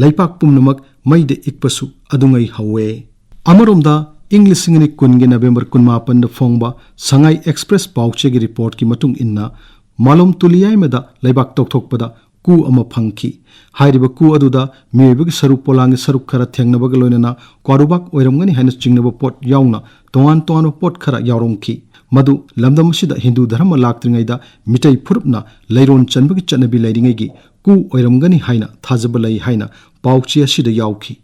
ꯂꯩꯄꯥꯛ ꯄꯨꯝꯅꯃꯛ ꯃꯩꯗ ꯏꯛꯄꯁꯨ ꯑꯗꯨꯉꯩ ꯍꯧꯋꯦ꯫ ꯑꯃꯔꯣꯝꯗ, ꯏꯪ ꯂꯤꯁꯤꯡ ꯑꯅꯤ ꯀꯨꯟꯒꯤ ꯅꯕꯦꯝꯕꯔ ꯀꯨꯟꯃꯥꯄꯟꯗ ꯐꯣꯡꯕ ꯁꯉꯥꯏ ꯑꯦꯛꯁꯄ꯭ꯔꯦꯁ ꯄꯥꯎꯆꯦꯒꯤ ꯔꯤꯄꯣꯔꯠꯀꯤ ꯃꯇꯨꯡ ꯏꯟꯅ, ꯃꯥꯂꯣꯝ ꯇꯨꯂꯤꯌꯥꯏꯃꯗ ꯂꯩꯕꯥꯛ ꯇꯧꯊꯣꯛꯄꯗ ꯀꯨ ꯑꯃ ꯐꯪꯈꯤ꯫ ꯍꯥꯏꯔꯤꯕ ꯀꯨ ꯑꯗꯨꯗ ꯃꯤꯑꯣꯏꯕꯒꯤ ꯁꯔꯨ ꯄꯣꯂꯥꯡꯒꯤ ꯁꯔꯨꯛ ꯈꯔ ꯊꯦꯡꯅꯕꯒ ꯂꯣꯏꯅꯅ ꯀ꯭ꯋꯥꯔꯨꯕꯥꯛ ꯑꯣꯏꯔꯝꯒꯅꯤ ꯍꯥꯏꯅ ꯆꯤꯡꯅꯕ ꯄꯣꯠ ꯌꯥꯎꯅ ꯇꯣꯉꯥꯟ ꯇꯣꯉꯥꯟꯕ ꯄꯣꯠ ꯈꯔ ꯌꯥꯎꯔꯝꯈꯤ꯫ ꯃꯗꯨ ꯂꯝꯗꯝ ꯑꯁꯤꯗ ꯍꯤꯟꯗꯨ ꯙꯔꯃ ꯂꯥꯛꯇ꯭ꯔꯤꯉꯩꯗ ꯃꯤꯇꯩ ꯐꯨꯔꯨꯞꯅ ꯂꯩꯔꯣꯟ ꯆꯟꯕꯒꯤ ꯆꯠꯅꯕꯤ ꯂꯩꯔꯤꯉꯩꯒꯤ ꯀꯨ ꯑꯣꯏꯔꯝꯒꯅꯤ ꯍꯥꯏꯅ ꯊꯥꯖꯕ ꯂꯩ ꯍꯥꯏꯅ ꯄꯥꯎꯆꯦ ꯑꯁꯤꯗ ꯌꯥꯎꯈꯤ꯫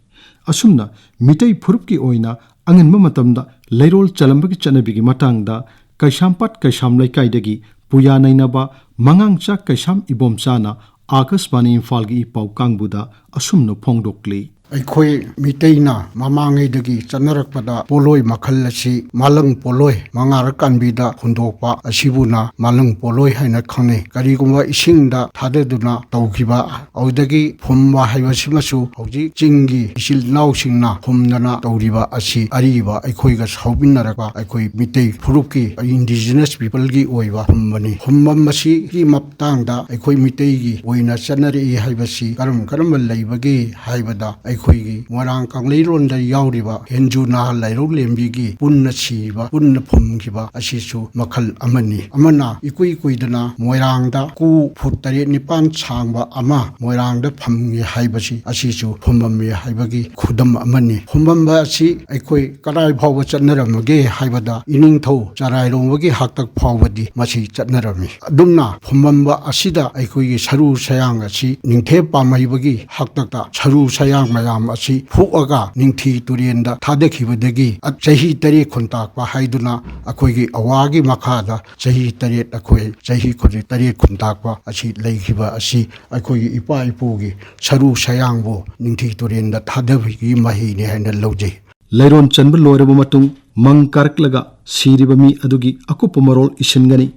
ꯑꯁꯨꯝꯅ ꯃꯤꯇꯩ ꯐꯨꯔꯨꯞꯀꯤ ꯑꯣꯏꯅ ꯑꯉꯟꯕ ꯃꯇꯝꯗ ꯂꯩꯔꯣꯜ ꯆꯜꯂꯝꯕꯒꯤ ꯆꯠꯅꯕꯤꯒꯤ ꯃꯇꯥꯡꯗ ꯀꯩꯁꯥꯝꯄꯥꯠ ꯀꯩꯁꯥꯝ ꯂꯩꯀꯥꯏꯗꯒꯤ ꯄꯨꯌꯥ ꯅꯩꯅꯕ ꯃꯉꯥꯡꯆꯥ ꯀꯩꯁꯥꯝ ꯏꯕꯣꯝꯆꯥꯅ ꯑꯥꯀꯥꯁꯕꯥꯅꯤ ꯏꯝꯐꯥꯜꯒꯤ ꯏ ꯄꯥꯎ ꯀꯥꯡꯕꯨꯗ ꯑꯁꯨꯝꯅ ꯐꯣꯡꯗꯣꯛꯂꯤ꯫ ꯑꯩꯈꯣꯏ ꯃꯤꯇꯩꯅ ꯃꯃꯥꯡꯉꯩꯗꯒꯤ ꯆꯠꯅꯔꯛꯄꯗ ꯄꯣꯠꯂꯣꯏ ꯃꯈꯜ ꯑꯁꯤ ꯃꯥꯂꯪ ꯄꯣꯠꯂꯣꯏ, ꯃꯉꯥꯔꯛ ꯀꯥꯟꯕꯤꯗ ꯍꯨꯟꯗꯣꯛꯄ ꯑꯁꯤꯕꯨꯅ ꯃꯥꯂꯪ ꯄꯣꯠꯂꯣꯏ ꯍꯥꯏꯅ ꯈꯪꯅꯩ꯫ ꯀꯔꯤꯒꯨꯝꯕ ꯏꯁꯤꯡꯗ ꯊꯥꯗꯗꯨꯅ ꯇꯧꯈꯤꯕ ꯑꯗꯨꯗꯒꯤ ꯐꯨꯝꯕ ꯍꯥꯏꯕꯁꯤꯃꯁꯨ ꯍꯧꯖꯤꯛ ꯆꯤꯡꯒꯤ ꯏꯆꯤꯜ ꯏꯅꯥꯎꯁꯤꯡꯅ ꯐꯨꯝꯗꯅ ꯇꯧꯔꯤꯕ ꯑꯁꯤ ꯑꯔꯤꯕ ꯑꯩꯈꯣꯏꯒ ꯁꯥꯎꯃꯤꯟꯅꯔꯛꯄ ꯑꯩꯈꯣꯏ ꯃꯤꯇꯩ ꯐꯨꯔꯨꯞꯀꯤ, indigenous peopleꯒꯤ ꯑꯣꯏꯕ ꯐꯨꯝꯕꯅꯤ꯫ ꯐꯨꯝꯕꯝ ꯑꯁꯤꯒꯤ ꯃꯇꯥꯡꯗ ꯑꯩꯈꯣꯏ ꯃꯤꯇꯩꯒꯤ ꯑꯣꯏꯅ ꯆꯠꯅꯔꯛꯏ ꯍꯥꯏꯕꯁꯤ ꯀꯔꯝ ꯀꯔꯝꯕ ꯂꯩꯕꯒꯦ ꯍꯥꯏꯕꯗ, ꯑꯩꯈꯣꯏ ꯑꯩꯈꯣꯏꯒꯤ ꯃꯣꯏꯔꯥꯡ ꯀꯪꯂꯩꯔꯣꯟꯗ ꯌꯥꯎꯔꯤꯕ ꯍꯦꯟꯖꯨ ꯅꯥꯍꯜ ꯂꯥꯏꯔꯧ ꯂꯦꯝꯕꯤꯒꯤ ꯄꯨꯟꯅ ꯁꯤꯕ, ꯄꯨꯟꯅ ꯐꯨꯝꯈꯤꯕ ꯑꯁꯤꯁꯨ ꯃꯈꯜ ꯑꯃꯅꯤ꯫ ꯑꯃꯅ ꯏꯀꯨꯏ ꯀꯨꯏꯗꯅ ꯃꯣꯏꯔꯥꯡꯗ ꯀꯨ ꯐꯨꯠ ꯇꯔꯦꯠ ꯅꯤꯄꯥꯟ ꯁꯥꯡꯕ ꯑꯃ ꯃꯣꯏꯔꯥꯡꯗ ꯐꯝꯃꯤ ꯍꯥꯏꯕꯁꯤ ꯑꯁꯤꯁꯨ ꯐꯨꯝꯃꯝꯃꯤ ꯍꯥꯏꯕꯒꯤ ꯈꯨꯗꯝ ꯑꯃꯅꯤ꯫ ꯐꯨꯝꯃꯝꯕ ꯑꯁꯤ ꯑꯩꯈꯣꯏ ꯀꯗꯥꯏ ꯐꯥꯎꯕ ꯆꯠꯅꯔꯝꯃꯒꯦ ꯍꯥꯏꯕꯗ, ꯏꯅꯤꯡꯊꯧ ꯆꯔꯥꯏꯔꯣꯡꯕꯒꯤ ꯍꯥꯛꯇꯛ ꯐꯥꯎꯕꯗꯤ ꯃꯁꯤ ꯆꯠꯅꯔꯝꯃꯤ꯫ ꯑꯗꯨꯝꯅ ꯐꯨꯝꯃꯝꯕ ꯑꯁꯤꯗ ꯑꯩꯈꯣꯏꯒꯤ ꯁꯔꯨ ꯁꯌꯥꯡ ꯑꯁꯤ ꯅꯤꯡꯊꯦꯝ ꯄꯥꯝꯍꯩꯕꯒꯤ ꯍꯥꯛꯇꯛꯇ ꯁꯔꯨ ꯁꯌꯥꯡ ꯃꯌꯥꯝ ꯑꯁꯤ ꯐꯨꯛꯑꯒ ꯅꯤꯡꯊꯤ ꯇꯨꯔꯦꯟꯗ ꯊꯥꯗꯈꯤꯕꯗꯒꯤ ꯆꯍꯤ ꯇꯔꯦꯠ ꯈꯨꯟꯇꯥꯛꯄ ꯍꯥꯏꯗꯨꯅ ꯑꯩꯈꯣꯏꯒꯤ ꯑꯋꯥꯒꯤ ꯃꯈꯥꯗ ꯆꯍꯤ ꯇꯔꯦꯠ, ꯑꯩꯈꯣꯏ ꯆꯍꯤ ꯈꯨꯗꯤꯡ ꯇꯔꯦꯠ ꯈꯨꯟꯇꯥꯛꯄ ꯑꯁꯤ ꯂꯩꯈꯤꯕ ꯑꯁꯤ ꯑꯩꯈꯣꯏꯒꯤ ꯏꯄꯥ ꯏꯄꯨꯒꯤ ꯁꯔꯨ ꯁꯌꯥꯡꯕꯨ ꯅꯤꯡꯊꯤ ꯇꯨꯔꯦꯟꯗ ꯊꯥꯗꯕꯒꯤ ꯃꯍꯩꯅꯤ ꯍꯥꯏꯅ ꯂꯧꯖꯩ꯫ ꯂꯩꯔꯣꯟ ꯆꯟꯕ ꯂꯣꯏꯔꯕ ꯃꯇꯨꯡ, ꯃꯪ ꯀꯥꯔꯛꯂꯒ ꯁꯤꯔꯤꯕ ꯃꯤ ꯑꯗꯨꯒꯤ ꯑꯀꯨꯞꯄ ꯃꯔꯣꯜ ꯏꯁꯤꯟꯒꯅꯤ꯫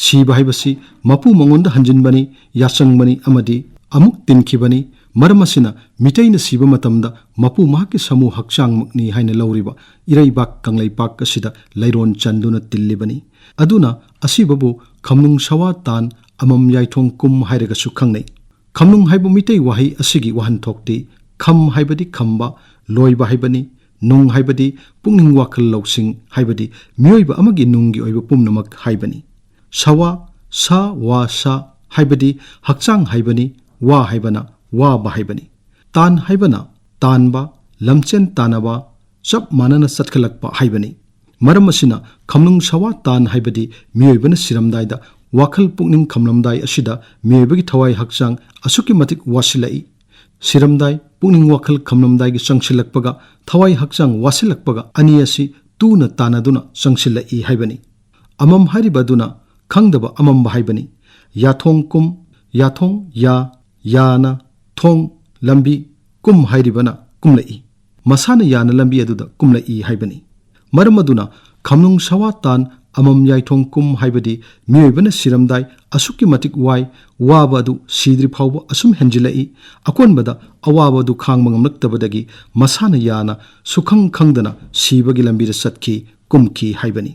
ꯁꯤꯕ ꯍꯥꯏꯕꯁꯤ ꯃꯄꯨ ꯃꯉꯣꯟꯗ ꯍꯟꯖꯤꯟꯕꯅꯤ, ꯌꯥꯆꯪꯕꯅꯤ ꯑꯃꯗꯤ ꯑꯃꯨꯛ ꯇꯤꯟꯈꯤꯕꯅꯤ꯫ ꯃꯔꯝ ꯑꯁꯤꯅ ꯃꯤꯇꯩꯅ ꯁꯤꯕ ꯃꯇꯝꯗ ꯃꯄꯨ ꯃꯍꯥꯛꯀꯤ ꯁꯥꯃꯨ ꯍꯛꯆꯥꯡꯃꯛꯅꯤ ꯍꯥꯏꯅ ꯂꯧꯔꯤꯕ ꯏꯔꯩꯕꯥꯛ ꯀꯪꯂꯩꯄꯥꯛ ꯑꯁꯤꯗ ꯂꯩꯔꯣꯟ ꯆꯟꯗꯨꯅ ꯇꯤꯜꯂꯤꯕꯅꯤ꯫ ꯑꯗꯨꯅ ꯑꯁꯤꯕꯕꯨ ꯈꯝꯅꯨꯡ ꯁꯋꯥ ꯇꯥꯟ ꯑꯃꯝ ꯌꯥꯏꯊꯣꯡ ꯀꯨꯝ ꯍꯥꯏꯔꯒꯁꯨ ꯈꯪꯅꯩ꯫ ꯈꯝꯅꯨꯡ ꯍꯥꯏꯕ ꯃꯤꯇꯩ ꯋꯥꯍꯩ ꯑꯁꯤꯒꯤ ꯋꯥꯍꯟꯊꯣꯛꯇꯤ ꯈꯝ ꯍꯥꯏꯕꯗꯤ ꯈꯝꯕ, ꯂꯣꯏꯕ ꯍꯥꯏꯕꯅꯤ, ꯅꯨꯡ ꯍꯥꯏꯕꯗꯤ ꯄꯨꯛꯅꯤꯡ ꯋꯥꯈꯜ ꯂꯧꯁꯤꯡ ꯍꯥꯏꯕꯗꯤ ꯃꯤꯑꯣꯏꯕ ꯑꯃꯒꯤ ꯅꯨꯡꯒꯤ ꯑꯣꯏꯕ ꯄꯨꯝꯅꯃꯛ ꯍꯥꯏꯕꯅꯤ꯫ ꯁꯋꯥ, ꯁ ꯋꯥ ꯁ ꯍꯥꯏꯕꯗꯤ ꯍꯛꯆꯥꯡ ꯍꯥꯏꯕꯅꯤ, ꯋꯥ ꯍꯥꯏꯕꯅ ꯋꯥꯕ ꯍꯥꯏꯕꯅꯤ꯫ ꯇꯥꯟ ꯍꯥꯏꯕꯅ ꯇꯥꯟꯕ, ꯂꯝꯆꯦꯟ ꯇꯥꯟꯅꯕ, ꯆꯞ ꯃꯥꯟꯅꯅ ꯆꯠꯈꯠꯂꯛꯄ ꯍꯥꯏꯕꯅꯤ꯫ ꯃꯔꯝ ꯑꯁꯤꯅ ꯈꯝꯅꯨꯡ ꯁꯋꯥ ꯇꯥꯟ ꯍꯥꯏꯕꯗꯤ ꯃꯤꯑꯣꯏꯕꯅ ꯁꯤꯔꯝꯗꯥꯏꯗ ꯋꯥꯈꯜ ꯄꯨꯛꯅꯤꯡ ꯈꯝꯂꯝꯗꯥꯏ ꯑꯁꯤꯗ ꯃꯤꯑꯣꯏꯕꯒꯤ ꯊꯋꯥꯏ ꯍꯛꯆꯥꯡ ꯑꯁꯨꯛꯀꯤ ꯃꯇꯤꯛ ꯋꯥꯁꯤꯜꯂꯛꯏ꯫ ꯁꯤꯔꯝꯗꯥꯏ, ꯄꯨꯛꯅꯤꯡ ꯋꯥꯈꯜ ꯈꯝꯂꯝꯗꯥꯏꯒꯤ ꯆꯪꯁꯤꯜꯂꯛꯄꯒ ꯊꯋꯥꯏ ꯍꯛꯆꯥꯡ ꯋꯥꯁꯤꯜꯂꯛꯄꯒ ꯑꯅꯤ ꯑꯁꯤ ꯇꯨꯅ ꯇꯥꯟꯅꯗꯨꯅ ꯆꯪꯁꯤꯜꯂꯛꯏ ꯍꯥꯏꯕꯅꯤ꯫ ꯑꯃꯝ ꯍꯥꯏꯔꯤꯕ ꯑꯗꯨꯅ ꯈꯪꯗꯕ ꯑꯃꯝꯕ ꯍꯥꯏꯕꯅꯤ꯫ ꯌꯥꯊꯣꯡ ꯀꯨꯝ, ꯌꯥꯊꯣꯡ ꯌꯥ, ꯌꯥꯅ ꯊꯣꯡ, ꯂꯝꯕꯤ, ꯀꯨꯝ ꯍꯥꯏꯔꯤꯕꯅ ꯀꯨꯝꯂꯛꯏ꯫ ꯃꯁꯥꯅ ꯌꯥꯅ ꯂꯝꯕꯤ ꯑꯗꯨꯗ ꯀꯨꯝꯂꯛꯏ ꯍꯥꯏꯕꯅꯤ꯫ ꯃꯔꯝ ꯑꯗꯨꯅ ꯈꯝꯅꯨꯡ ꯁꯋꯥ ꯇꯥꯟ ꯑꯃꯝ ꯌꯥꯏꯊꯣꯡ ꯀꯨꯝ ꯍꯥꯏꯕꯗꯤ ꯃꯤꯑꯣꯏꯕꯅ ꯁꯤꯔꯝꯗꯥꯏ ꯑꯁꯨꯛꯀꯤ ꯃꯇꯤꯛ ꯋꯥꯏ, ꯋꯥꯕ ꯑꯗꯨ ꯁꯤꯗ꯭ꯔꯤ ꯐꯥꯎꯕ ꯑꯁꯨꯝ ꯍꯦꯟꯖꯤꯜꯂꯛꯏ, ꯑꯀꯣꯟꯕꯗ ꯑꯋꯥꯕ ꯑꯗꯨ ꯈꯥꯡꯕ ꯉꯝꯂꯛꯇꯕꯗꯒꯤ ꯃꯁꯥꯅ ꯌꯥꯅ ꯁꯨꯈꯪ ꯈꯪꯗꯅ ꯁꯤꯕꯒꯤ ꯂꯝꯕꯤꯗ ꯆꯠꯈꯤ, ꯀꯨꯝꯈꯤ ꯍꯥꯏꯕꯅꯤ꯫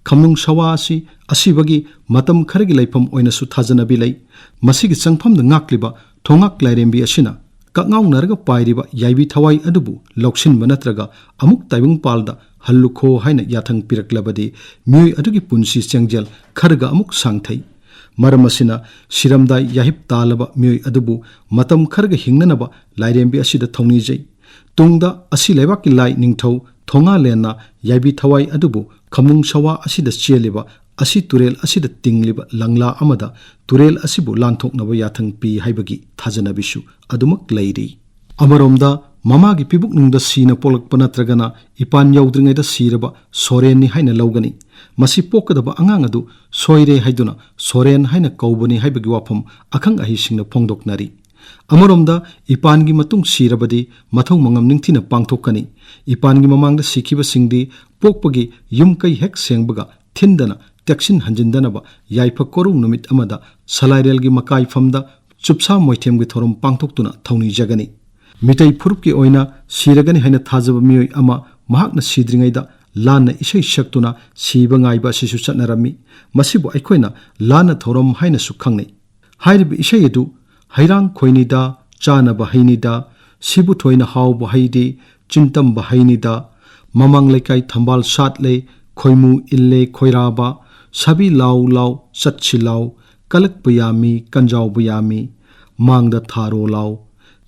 ꯈꯝꯅꯨꯡ ꯁꯋꯥ ꯑꯁꯤ ꯑꯁꯤꯕꯒꯤ ꯃꯇꯝ ꯈꯔꯒꯤ ꯂꯩꯐꯝ ꯑꯣꯏꯅꯁꯨ ꯊꯥꯖꯅꯕꯤ ꯂꯩ꯫ ꯃꯁꯤꯒꯤ ꯆꯪꯐꯝꯗ ꯉꯥꯛꯂꯤꯕ ꯊꯣꯉꯥꯛ ꯂꯥꯏꯔꯦꯝꯕꯤ ꯑꯁꯤꯅ ꯀꯛꯉꯥꯎꯅꯔꯒ ꯄꯥꯏꯔꯤꯕ ꯌꯥꯏꯕꯤ ꯊꯋꯥꯏ ꯑꯗꯨꯕꯨ ꯂꯧꯁꯤꯟꯕ ꯅꯠꯇ꯭ꯔꯒ ꯑꯃꯨꯛ ꯇꯥꯏꯕꯪꯄꯥꯜꯗ ꯍꯜꯂꯨꯈꯣ ꯍꯥꯏꯅ ꯌꯥꯊꯪ ꯄꯤꯔꯛꯂꯕꯗꯤ, ꯃꯤꯑꯣꯏ ꯑꯗꯨꯒꯤ ꯄꯨꯟꯁꯤ ꯆꯦꯡꯖꯦꯜ ꯈꯔꯒ ꯑꯃꯨꯛ ꯁꯥꯡꯊꯩ꯫ ꯃꯔꯝ ꯑꯁꯤꯅ, ꯁꯤꯔꯝꯗꯥꯏ ꯌꯥꯍꯤꯞ ꯇꯥꯜꯂꯕ ꯃꯤꯑꯣꯏ ꯑꯗꯨꯕꯨ ꯃꯇꯝ ꯈꯔꯒ ꯍꯤꯡꯅꯅꯕ ꯂꯥꯏꯔꯦꯝꯕꯤ ꯑꯁꯤꯗ ꯊꯧꯅꯤꯖꯩ꯫ ꯇꯨꯡꯗ ꯑꯁꯤ ꯂꯩꯕꯥꯛꯀꯤ ꯂꯥꯏ ꯅꯤꯡꯊꯧ ꯊꯣꯉꯥꯂꯦꯟꯅ ꯌꯥꯏꯕꯤ ꯊꯋꯥꯏ ꯑꯗꯨꯕꯨ ꯈꯝꯅꯨꯡ ꯁꯋꯥ ꯑꯁꯤꯗ ꯆꯦꯜꯂꯤꯕ ꯑꯁꯤ ꯇꯨꯔꯦꯜ ꯑꯁꯤꯗ ꯇꯤꯡꯂꯤꯕ ꯂꯪꯂꯥ ꯑꯃꯗ ꯇꯨꯔꯦꯜ ꯑꯁꯤꯕꯨ ꯂꯥꯟꯊꯣꯛꯅꯕ ꯌꯥꯊꯪ ꯄꯤ ꯍꯥꯏꯕꯒꯤ ꯊꯥꯖꯅꯕꯤꯁꯨ ꯑꯗꯨꯃꯛ ꯂꯩꯔꯤ꯫ ꯑꯃꯔꯣꯝꯗ, ꯃꯃꯥꯒꯤ ꯄꯤꯕꯨꯛꯅꯨꯡꯗ ꯁꯤꯅ ꯄꯣꯛꯂꯛꯄ ꯅꯠꯇ꯭ꯔꯒꯅ ꯏꯄꯥꯟ ꯌꯧꯗ꯭ꯔꯤꯉꯩꯗ ꯁꯤꯔꯕ ꯁꯣꯔꯦꯟꯅꯤ ꯍꯥꯏꯅ ꯂꯧꯒꯅꯤ꯫ ꯃꯁꯤ ꯄꯣꯛꯀꯗꯕ ꯑꯉꯥꯡ ꯑꯗꯨ ꯁꯣꯏꯔꯦ ꯍꯥꯏꯗꯨꯅ ꯁꯣꯔꯦꯟ ꯍꯥꯏꯅ ꯀꯧꯕꯅꯤ ꯍꯥꯏꯕꯒꯤ ꯋꯥꯐꯝ ꯑꯈꯪ ꯑꯍꯩꯁꯤꯡꯅ ꯐꯣꯡꯗꯣꯛꯅꯔꯤ꯫ ꯑꯃꯔꯣꯝꯗ, ꯏꯄꯥꯟꯒꯤ ꯃꯇꯨꯡ ꯁꯤꯔꯕꯗꯤ ꯃꯊꯧ ꯃꯉꯝ ꯅꯤꯡꯊꯤꯅ ꯄꯥꯡꯊꯣꯛꯀꯅꯤ꯫ ꯏꯄꯥꯟꯒꯤ ꯃꯃꯥꯡꯗ ꯁꯤꯈꯤꯕꯁꯤꯡꯗꯤ ꯄꯣꯛꯄꯒꯤ ꯌꯨꯝ ꯀꯩ ꯍꯦꯛ ꯁꯦꯡꯕꯒ ꯊꯤꯟꯗꯅ ꯇꯦꯛꯁꯤꯟ ꯍꯟꯖꯤꯟꯗꯅꯕ ꯌꯥꯏꯐ ꯀꯣꯔꯧ ꯅꯨꯃꯤꯠ ꯑꯃꯗ ꯁꯂꯥꯏꯔꯦꯜꯒꯤ ꯃꯀꯥꯏꯐꯝꯗ ꯆꯨꯞꯁꯥ ꯃꯣꯏꯊꯦꯝꯒꯤ ꯊꯧꯔꯝ ꯄꯥꯡꯊꯣꯛꯇꯨꯅ ꯊꯧꯅꯤꯖꯒꯅꯤ꯫ ꯃꯤꯇꯩ ꯐꯨꯔꯨꯞꯀꯤ ꯑꯣꯏꯅ ꯁꯤꯔꯒꯅꯤ ꯍꯥꯏꯅ ꯊꯥꯖꯕ ꯃꯤꯑꯣꯏ ꯑꯃ ꯃꯍꯥꯛꯅ ꯁꯤꯗ꯭ꯔꯤꯉꯩꯗ ꯂꯥꯟꯅ ꯏꯁꯩ ꯁꯛꯇꯨꯅ ꯁꯤꯕ ꯉꯥꯏꯕ ꯑꯁꯤꯁꯨ ꯆꯠꯅꯔꯝꯃꯤ꯫ ꯃꯁꯤꯕꯨ ꯑꯩꯈꯣꯏꯅ ꯂꯥꯟꯅ ꯊꯧꯔꯝ ꯍꯥꯏꯅꯁꯨ ꯈꯪꯅꯩ꯫ ꯍꯥꯏꯔꯤꯕ ꯏꯁꯩ ꯑꯗꯨ ꯍꯩꯔꯥꯡ ꯈꯣꯏꯅꯤꯗ, ꯆꯥꯅꯕ ꯍꯩꯅꯤꯗ, ꯁꯤꯕꯨ ꯊꯣꯏꯅ ꯍꯥꯎꯕ ꯍꯩꯗꯤ, ꯆꯤꯟꯇꯝꯕ ꯍꯩꯅꯤꯗ, ꯃꯃꯥꯡ ꯂꯩꯀꯥꯏ ꯊꯝꯕꯥꯜ ꯁꯥꯠꯂꯦ, ꯈꯣꯏꯃꯨ ꯏꯜꯂꯦ ꯈꯣꯏꯔꯥꯕ, ꯁꯥꯕꯤ ꯂꯥꯎ ꯂꯥꯎ, ꯆꯠꯁꯤ ꯂꯥꯎ, ꯀꯜꯂꯛꯄ ꯌꯥꯝꯃꯤ, ꯀꯟꯖꯥꯎꯕ ꯌꯥꯝꯃꯤ, ꯃꯥꯡꯗ ꯊꯥꯔꯣ ꯂꯥꯎ,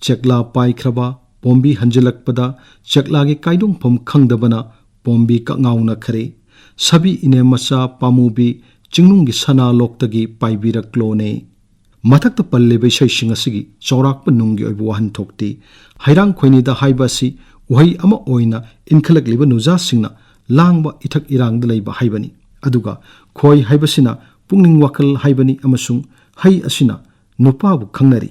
ꯆꯦꯛꯂꯥ ꯄꯥꯏꯈ꯭ꯔꯕ, ꯄꯣꯝꯕꯤ ꯍꯟꯖꯤꯜꯂꯛꯄꯗ, ꯆꯦꯛꯂꯥꯒꯤ ꯀꯥꯏꯗꯣꯡꯐꯝ ꯈꯪꯗꯕꯅ ꯄꯣꯝꯕꯤ ꯀꯛꯉꯥꯎꯅꯈ꯭ꯔꯦ꯫ ꯁꯥꯕꯤ ꯏꯅꯦꯝ ꯃꯆꯥ ꯄꯥꯝꯃꯨꯕꯤ, ꯆꯤꯡꯅꯨꯡꯒꯤ ꯁꯅꯥ ꯂꯣꯛꯇꯒꯤ ꯄꯥꯏꯕꯤꯔꯛꯂꯣꯅꯦ꯫ ꯃꯊꯛꯇ ꯄꯜꯂꯤꯕ ꯏꯁꯩꯁꯤꯡ ꯑꯁꯤꯒꯤ ꯆꯥꯎꯔꯥꯛꯄ ꯅꯨꯡꯒꯤ ꯑꯣꯏꯕ ꯋꯥꯍꯟꯊꯣꯛꯇꯤ, ꯍꯩꯔꯥꯡ ꯈꯣꯏꯅꯤꯗ ꯍꯥꯏꯕ ꯑꯁꯤ ꯎꯍꯩ ꯑꯃ ꯑꯣꯏꯅ ꯏꯟꯈꯠꯂꯛꯂꯤꯕ ꯅꯨꯖꯥꯁꯤꯡꯅ ꯂꯥꯡꯕ ꯏꯊꯛ ꯏꯔꯥꯡꯗ ꯂꯩꯕ ꯍꯥꯏꯕꯅꯤ꯫ ꯑꯗꯨꯒ ꯈꯣꯏ ꯍꯥꯏꯕꯁꯤꯅ ꯄꯨꯛꯅꯤꯡ ꯋꯥꯈꯜ ꯍꯥꯏꯕꯅꯤ ꯑꯃꯁꯨꯡ ꯍꯩ ꯑꯁꯤꯅ ꯅꯨꯄꯥꯕꯨ ꯈꯪꯅꯔꯤ꯫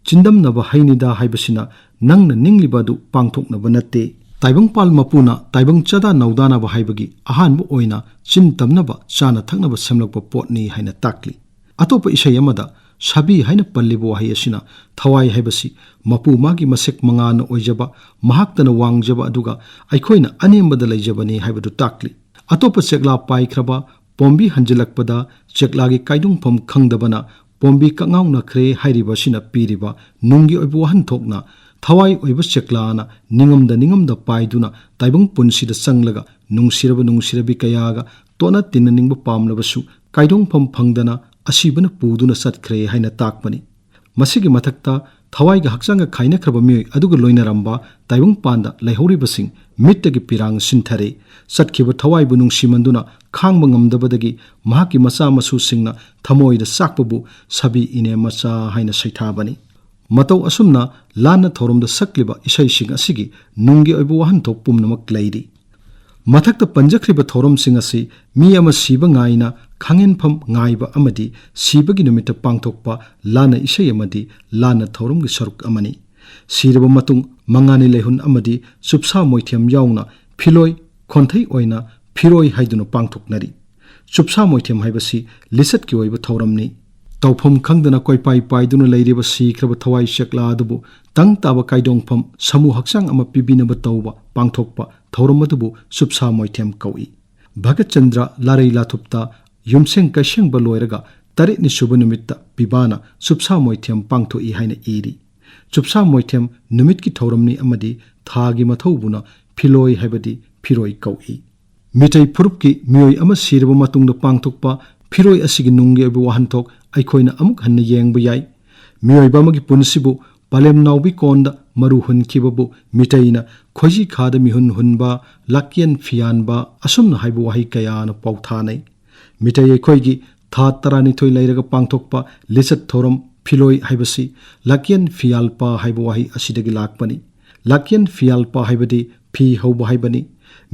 ꯆꯤꯟꯗꯝꯅꯕ ꯍꯩꯅꯤꯗ ꯍꯥꯏꯕꯁꯤꯅ ꯅꯪꯅ ꯅꯤꯡꯂꯤꯕ ꯑꯗꯨ ꯄꯥꯡꯊꯣꯛꯅꯕ ꯅꯠꯇꯦ꯫ ꯇꯥꯏꯕꯪꯄꯥꯜ ꯃꯄꯨꯅ ꯇꯥꯏꯕꯪ ꯆꯥꯗꯥ ꯅꯧꯗꯥꯅꯕ ꯍꯥꯏꯕꯒꯤ ꯑꯍꯥꯟꯕ ꯑꯣꯏꯅ ꯆꯤꯟ ꯇꯝꯅꯕ ꯆꯥꯅ ꯊꯛꯅꯕ ꯁꯦꯝꯂꯛꯄ ꯄꯣꯠꯅꯤ ꯍꯥꯏꯅ ꯇꯥꯛꯂꯤ꯫ ꯑꯇꯣꯞꯄ ꯏꯁꯩ ꯑꯃꯗ ꯁꯥꯕꯤ ꯍꯥꯏꯅ ꯄꯜꯂꯤꯕ ꯋꯥꯍꯩ ꯑꯁꯤꯅ ꯊꯋꯥꯏ ꯍꯥꯏꯕꯁꯤ ꯃꯄꯨ ꯃꯥꯒꯤ ꯃꯁꯦꯛ ꯃꯉꯥꯅ ꯑꯣꯏꯖꯕ, ꯃꯍꯥꯛꯇꯅ ꯋꯥꯡꯖꯕ ꯑꯗꯨꯒ ꯑꯩꯈꯣꯏꯅ ꯑꯅꯦꯝꯕꯗ ꯂꯩꯖꯕꯅꯤ ꯍꯥꯏꯕꯗꯨ ꯇꯥꯛꯂꯤ꯫ ꯑꯇꯣꯞꯄ ꯆꯦꯛꯂꯥ ꯄꯥꯏꯈ꯭ꯔꯕ ꯄꯣꯝꯕꯤ ꯍꯟꯖꯤꯜꯂꯛꯄꯗ ꯆꯦꯛꯂꯥꯒꯤ ꯀꯥꯏꯗꯣꯡꯐꯝ ꯈꯪꯗꯕꯅ ꯄꯣꯝꯕꯤ ꯀꯛꯉꯥꯎꯅꯈ꯭ꯔꯦ ꯍꯥꯏꯔꯤꯕ ꯑꯁꯤꯅ ꯄꯤꯔꯤꯕ ꯅꯨꯡꯒꯤ ꯑꯣꯏꯕ ꯋꯥꯍꯟꯊꯣꯛꯅ ꯊꯋꯥꯏ ꯑꯣꯏꯕ ꯆꯦꯛꯂꯥꯅ ꯅꯤꯡꯉꯝꯗ ꯅꯤꯡꯉꯝꯗ ꯄꯥꯏꯗꯨꯅ ꯇꯥꯏꯕꯪ ꯄꯨꯟꯁꯤꯗ ꯆꯪꯂꯒ ꯅꯨꯡꯁꯤꯔꯕ ꯅꯨꯡꯁꯤꯔꯕꯤ ꯀꯌꯥꯒ ꯇꯣꯠꯅ ꯇꯤꯟꯅꯅꯤꯡꯕ ꯄꯥꯝꯂꯕꯁꯨ ꯀꯥꯏꯗꯣꯡꯐꯝ ꯐꯪꯗꯅ ꯑꯁꯤꯕꯅ ꯄꯨꯗꯨꯅ ꯆꯠꯈ꯭ꯔꯦ ꯍꯥꯏꯅ ꯇꯥꯛꯄꯅꯤ꯫ ꯃꯁꯤꯒꯤ ꯃꯊꯛꯇ ꯊꯋꯥꯏꯒ ꯍꯛꯆꯥꯡꯒ ꯈꯥꯏꯅꯈ꯭ꯔꯕ ꯃꯤꯑꯣꯏ ꯑꯗꯨꯒ ꯂꯣꯏꯅꯔꯝꯕ ꯇꯥꯏꯕꯪꯄꯥꯟꯗ ꯂꯩꯍꯧꯔꯤꯕꯁꯤꯡ ꯃꯤꯠꯇꯒꯤ ꯄꯤꯔꯥꯡ ꯁꯤꯟꯊꯔꯦ꯫ ꯆꯠꯈꯤꯕ ꯊꯋꯥꯏꯕꯨ ꯅꯨꯡꯁꯤꯃꯟꯗꯨꯅ ꯈꯥꯡꯕ ꯉꯝꯗꯕꯗꯒꯤ ꯃꯍꯥꯛꯀꯤ ꯃꯆꯥ ꯃꯁꯨꯁꯤꯡꯅ ꯊꯃꯣꯏꯗ ꯆꯥꯛꯄꯕꯨ ꯁꯥꯕꯤ ꯏꯅꯦ ꯃꯆꯥ ꯍꯥꯏꯅ ꯁꯩꯊꯥꯕꯅꯤ꯫ ꯃꯇꯧ ꯑꯁꯨꯝꯅ ꯂꯥꯟꯅ ꯊꯧꯔꯝꯗ ꯁꯛꯂꯤꯕ ꯏꯁꯩꯁꯤꯡ ꯑꯁꯤꯒꯤ ꯅꯨꯡꯒꯤ ꯑꯣꯏꯕ ꯋꯥꯍꯟꯊꯣꯛ ꯄꯨꯝꯅꯃꯛ ꯂꯩꯔꯤ꯫ ꯃꯊꯛꯇ ꯄꯟꯖꯈ꯭ꯔꯤꯕ ꯊꯧꯔꯝꯁꯤꯡ ꯑꯁꯤ ꯃꯤ ꯑꯃ ꯁꯤꯕ ꯉꯥꯏꯅ ꯈꯥꯡꯍꯦꯟꯐꯝ ꯉꯥꯏꯕ ꯑꯃꯗꯤ ꯁꯤꯕꯒꯤ ꯅꯨꯃꯤꯠꯇ ꯄꯥꯡꯊꯣꯛꯄ ꯂꯥꯟꯅ ꯏꯁꯩ ꯑꯃꯗꯤ ꯂꯥꯟꯅ ꯊꯧꯔꯝꯒꯤ ꯁꯔꯨꯛ ꯑꯃꯅꯤ꯫ ꯁꯤꯔꯕ ꯃꯇꯨꯡ ꯃꯉꯥꯅꯤ ꯂꯩꯍꯨꯟ ꯑꯃꯗꯤ ꯆꯨꯞꯁꯥ ꯃꯣꯏꯊꯦꯝ ꯌꯥꯎꯅ ꯐꯤꯂꯣꯏ ꯈꯣꯟꯊꯩ ꯑꯣꯏꯅ ꯐꯤꯔꯣꯏ ꯍꯥꯏꯗꯨꯅ ꯄꯥꯡꯊꯣꯛꯅꯔꯤ꯫ ꯆꯨꯞꯁꯥ ꯃꯣꯏꯊꯦꯝ ꯍꯥꯏꯕꯁꯤ ꯂꯤꯆꯠꯀꯤ ꯑꯣꯏꯕ ꯊꯧꯔꯝꯅꯤ꯫ ꯇꯧꯐꯝ ꯈꯪꯗꯅ ꯀꯣꯏꯄꯥꯏ ꯄꯥꯏꯗꯨꯅ ꯂꯩꯔꯤꯕ ꯁꯤꯈ꯭ꯔꯕ ꯊꯋꯥꯏ ꯆꯦꯛꯂꯥ ꯑꯗꯨꯕꯨ ꯇꯪ ꯇꯥꯕ ꯀꯥꯏꯗꯣꯡꯐꯝ ꯁꯥꯃꯨ ꯍꯛꯆꯥꯡ ꯑꯃ ꯄꯤꯕꯤꯅꯕ ꯇꯧꯕ ꯄꯥꯡꯊꯣꯛꯄ ꯊꯧꯔꯝ ꯑꯗꯨꯕꯨ ꯆꯨꯞꯁꯥ ꯃꯣꯏꯊꯦꯝ ꯀꯧꯏ꯫ ꯚꯒꯠꯆꯟꯗ꯭ꯔ ꯂꯥꯔꯩ ꯂꯥꯊꯨꯞꯇ ꯌꯨꯝꯁꯦꯡ ꯀꯩꯁꯦꯡꯕ ꯂꯣꯏꯔꯒ ꯇꯔꯦꯠꯅꯤ ꯁꯨꯕ ꯅꯨꯃꯤꯠꯇ ꯄꯤꯕꯥꯅ ꯆꯨꯞꯁꯥ ꯃꯣꯏꯊꯦꯝ ꯄꯥꯡꯊꯣꯛꯏ ꯍꯥꯏꯅ ꯏꯔꯤ꯫ ꯆꯨꯞꯁꯥ ꯃꯣꯏꯊꯦꯝ ꯅꯨꯃꯤꯠꯀꯤ ꯊꯧꯔꯝꯅꯤ ꯑꯃꯗꯤ ꯊꯥꯒꯤ ꯃꯊꯧꯕꯨꯅ ꯐꯤꯂꯣꯏ ꯍꯥꯏꯕꯗꯤ ꯐꯤꯔꯣꯏ ꯀꯧꯏ꯫ ꯃꯤꯇꯩ ꯐꯨꯔꯨꯞꯀꯤ ꯃꯤꯑꯣꯏ ꯑꯃ ꯁꯤꯔꯕ ꯃꯇꯨꯡꯗ ꯄꯥꯡꯊꯣꯛꯄ ꯐꯤꯔꯣꯏ ꯑꯁꯤꯒꯤ ꯅꯨꯡꯒꯤ ꯑꯣꯏꯕ ꯋꯥꯍꯟꯊꯣꯛ ꯑꯩꯈꯣꯏꯅ ꯑꯃꯨꯛ ꯍꯟꯅ ꯌꯦꯡꯕ ꯌꯥꯏ꯫ ꯃꯤꯑꯣꯏꯕ ꯑꯃꯒꯤ ꯄꯨꯟꯁꯤꯕꯨ ꯄꯂꯦꯝ ꯅꯥꯎꯕꯤ ꯀꯣꯟꯗ ꯃꯔꯨ ꯍꯨꯟꯈꯤꯕꯕꯨ ꯃꯤꯇꯩꯅ ꯈꯣꯏꯖꯤ ꯈꯥꯗ ꯃꯤꯍꯨꯟ ꯍꯨꯟꯕ, ꯂꯥꯛꯀꯦꯟ ꯐꯤꯌꯥꯟꯕ ꯑꯁꯨꯝꯅ ꯍꯥꯏꯕ ꯋꯥꯍꯩ ꯀꯌꯥꯅ ꯄꯥꯎꯊꯥꯅꯩ꯫ ꯃꯤꯇꯩ ꯑꯩꯈꯣꯏꯒꯤ ꯊꯥ ꯇꯔꯥꯅꯤꯊꯣꯏ ꯂꯩꯔꯒ ꯄꯥꯡꯊꯣꯛꯄ ꯂꯤꯆꯠ ꯊꯧꯔꯝ ꯐꯤꯂꯣꯏ ꯍꯥꯏꯕꯁꯤ ꯂꯥꯛꯀꯦꯟ ꯐꯤꯌꯥꯜꯄ ꯍꯥꯏꯕ ꯋꯥꯍꯩ ꯑꯁꯤꯗꯒꯤ ꯂꯥꯛꯄꯅꯤ꯫ ꯂꯥꯛꯀꯦꯟ ꯐꯤꯌꯥꯜꯄ ꯍꯥꯏꯕꯗꯤ ꯐꯤ ꯍꯧꯕ ꯍꯥꯏꯕꯅꯤ꯫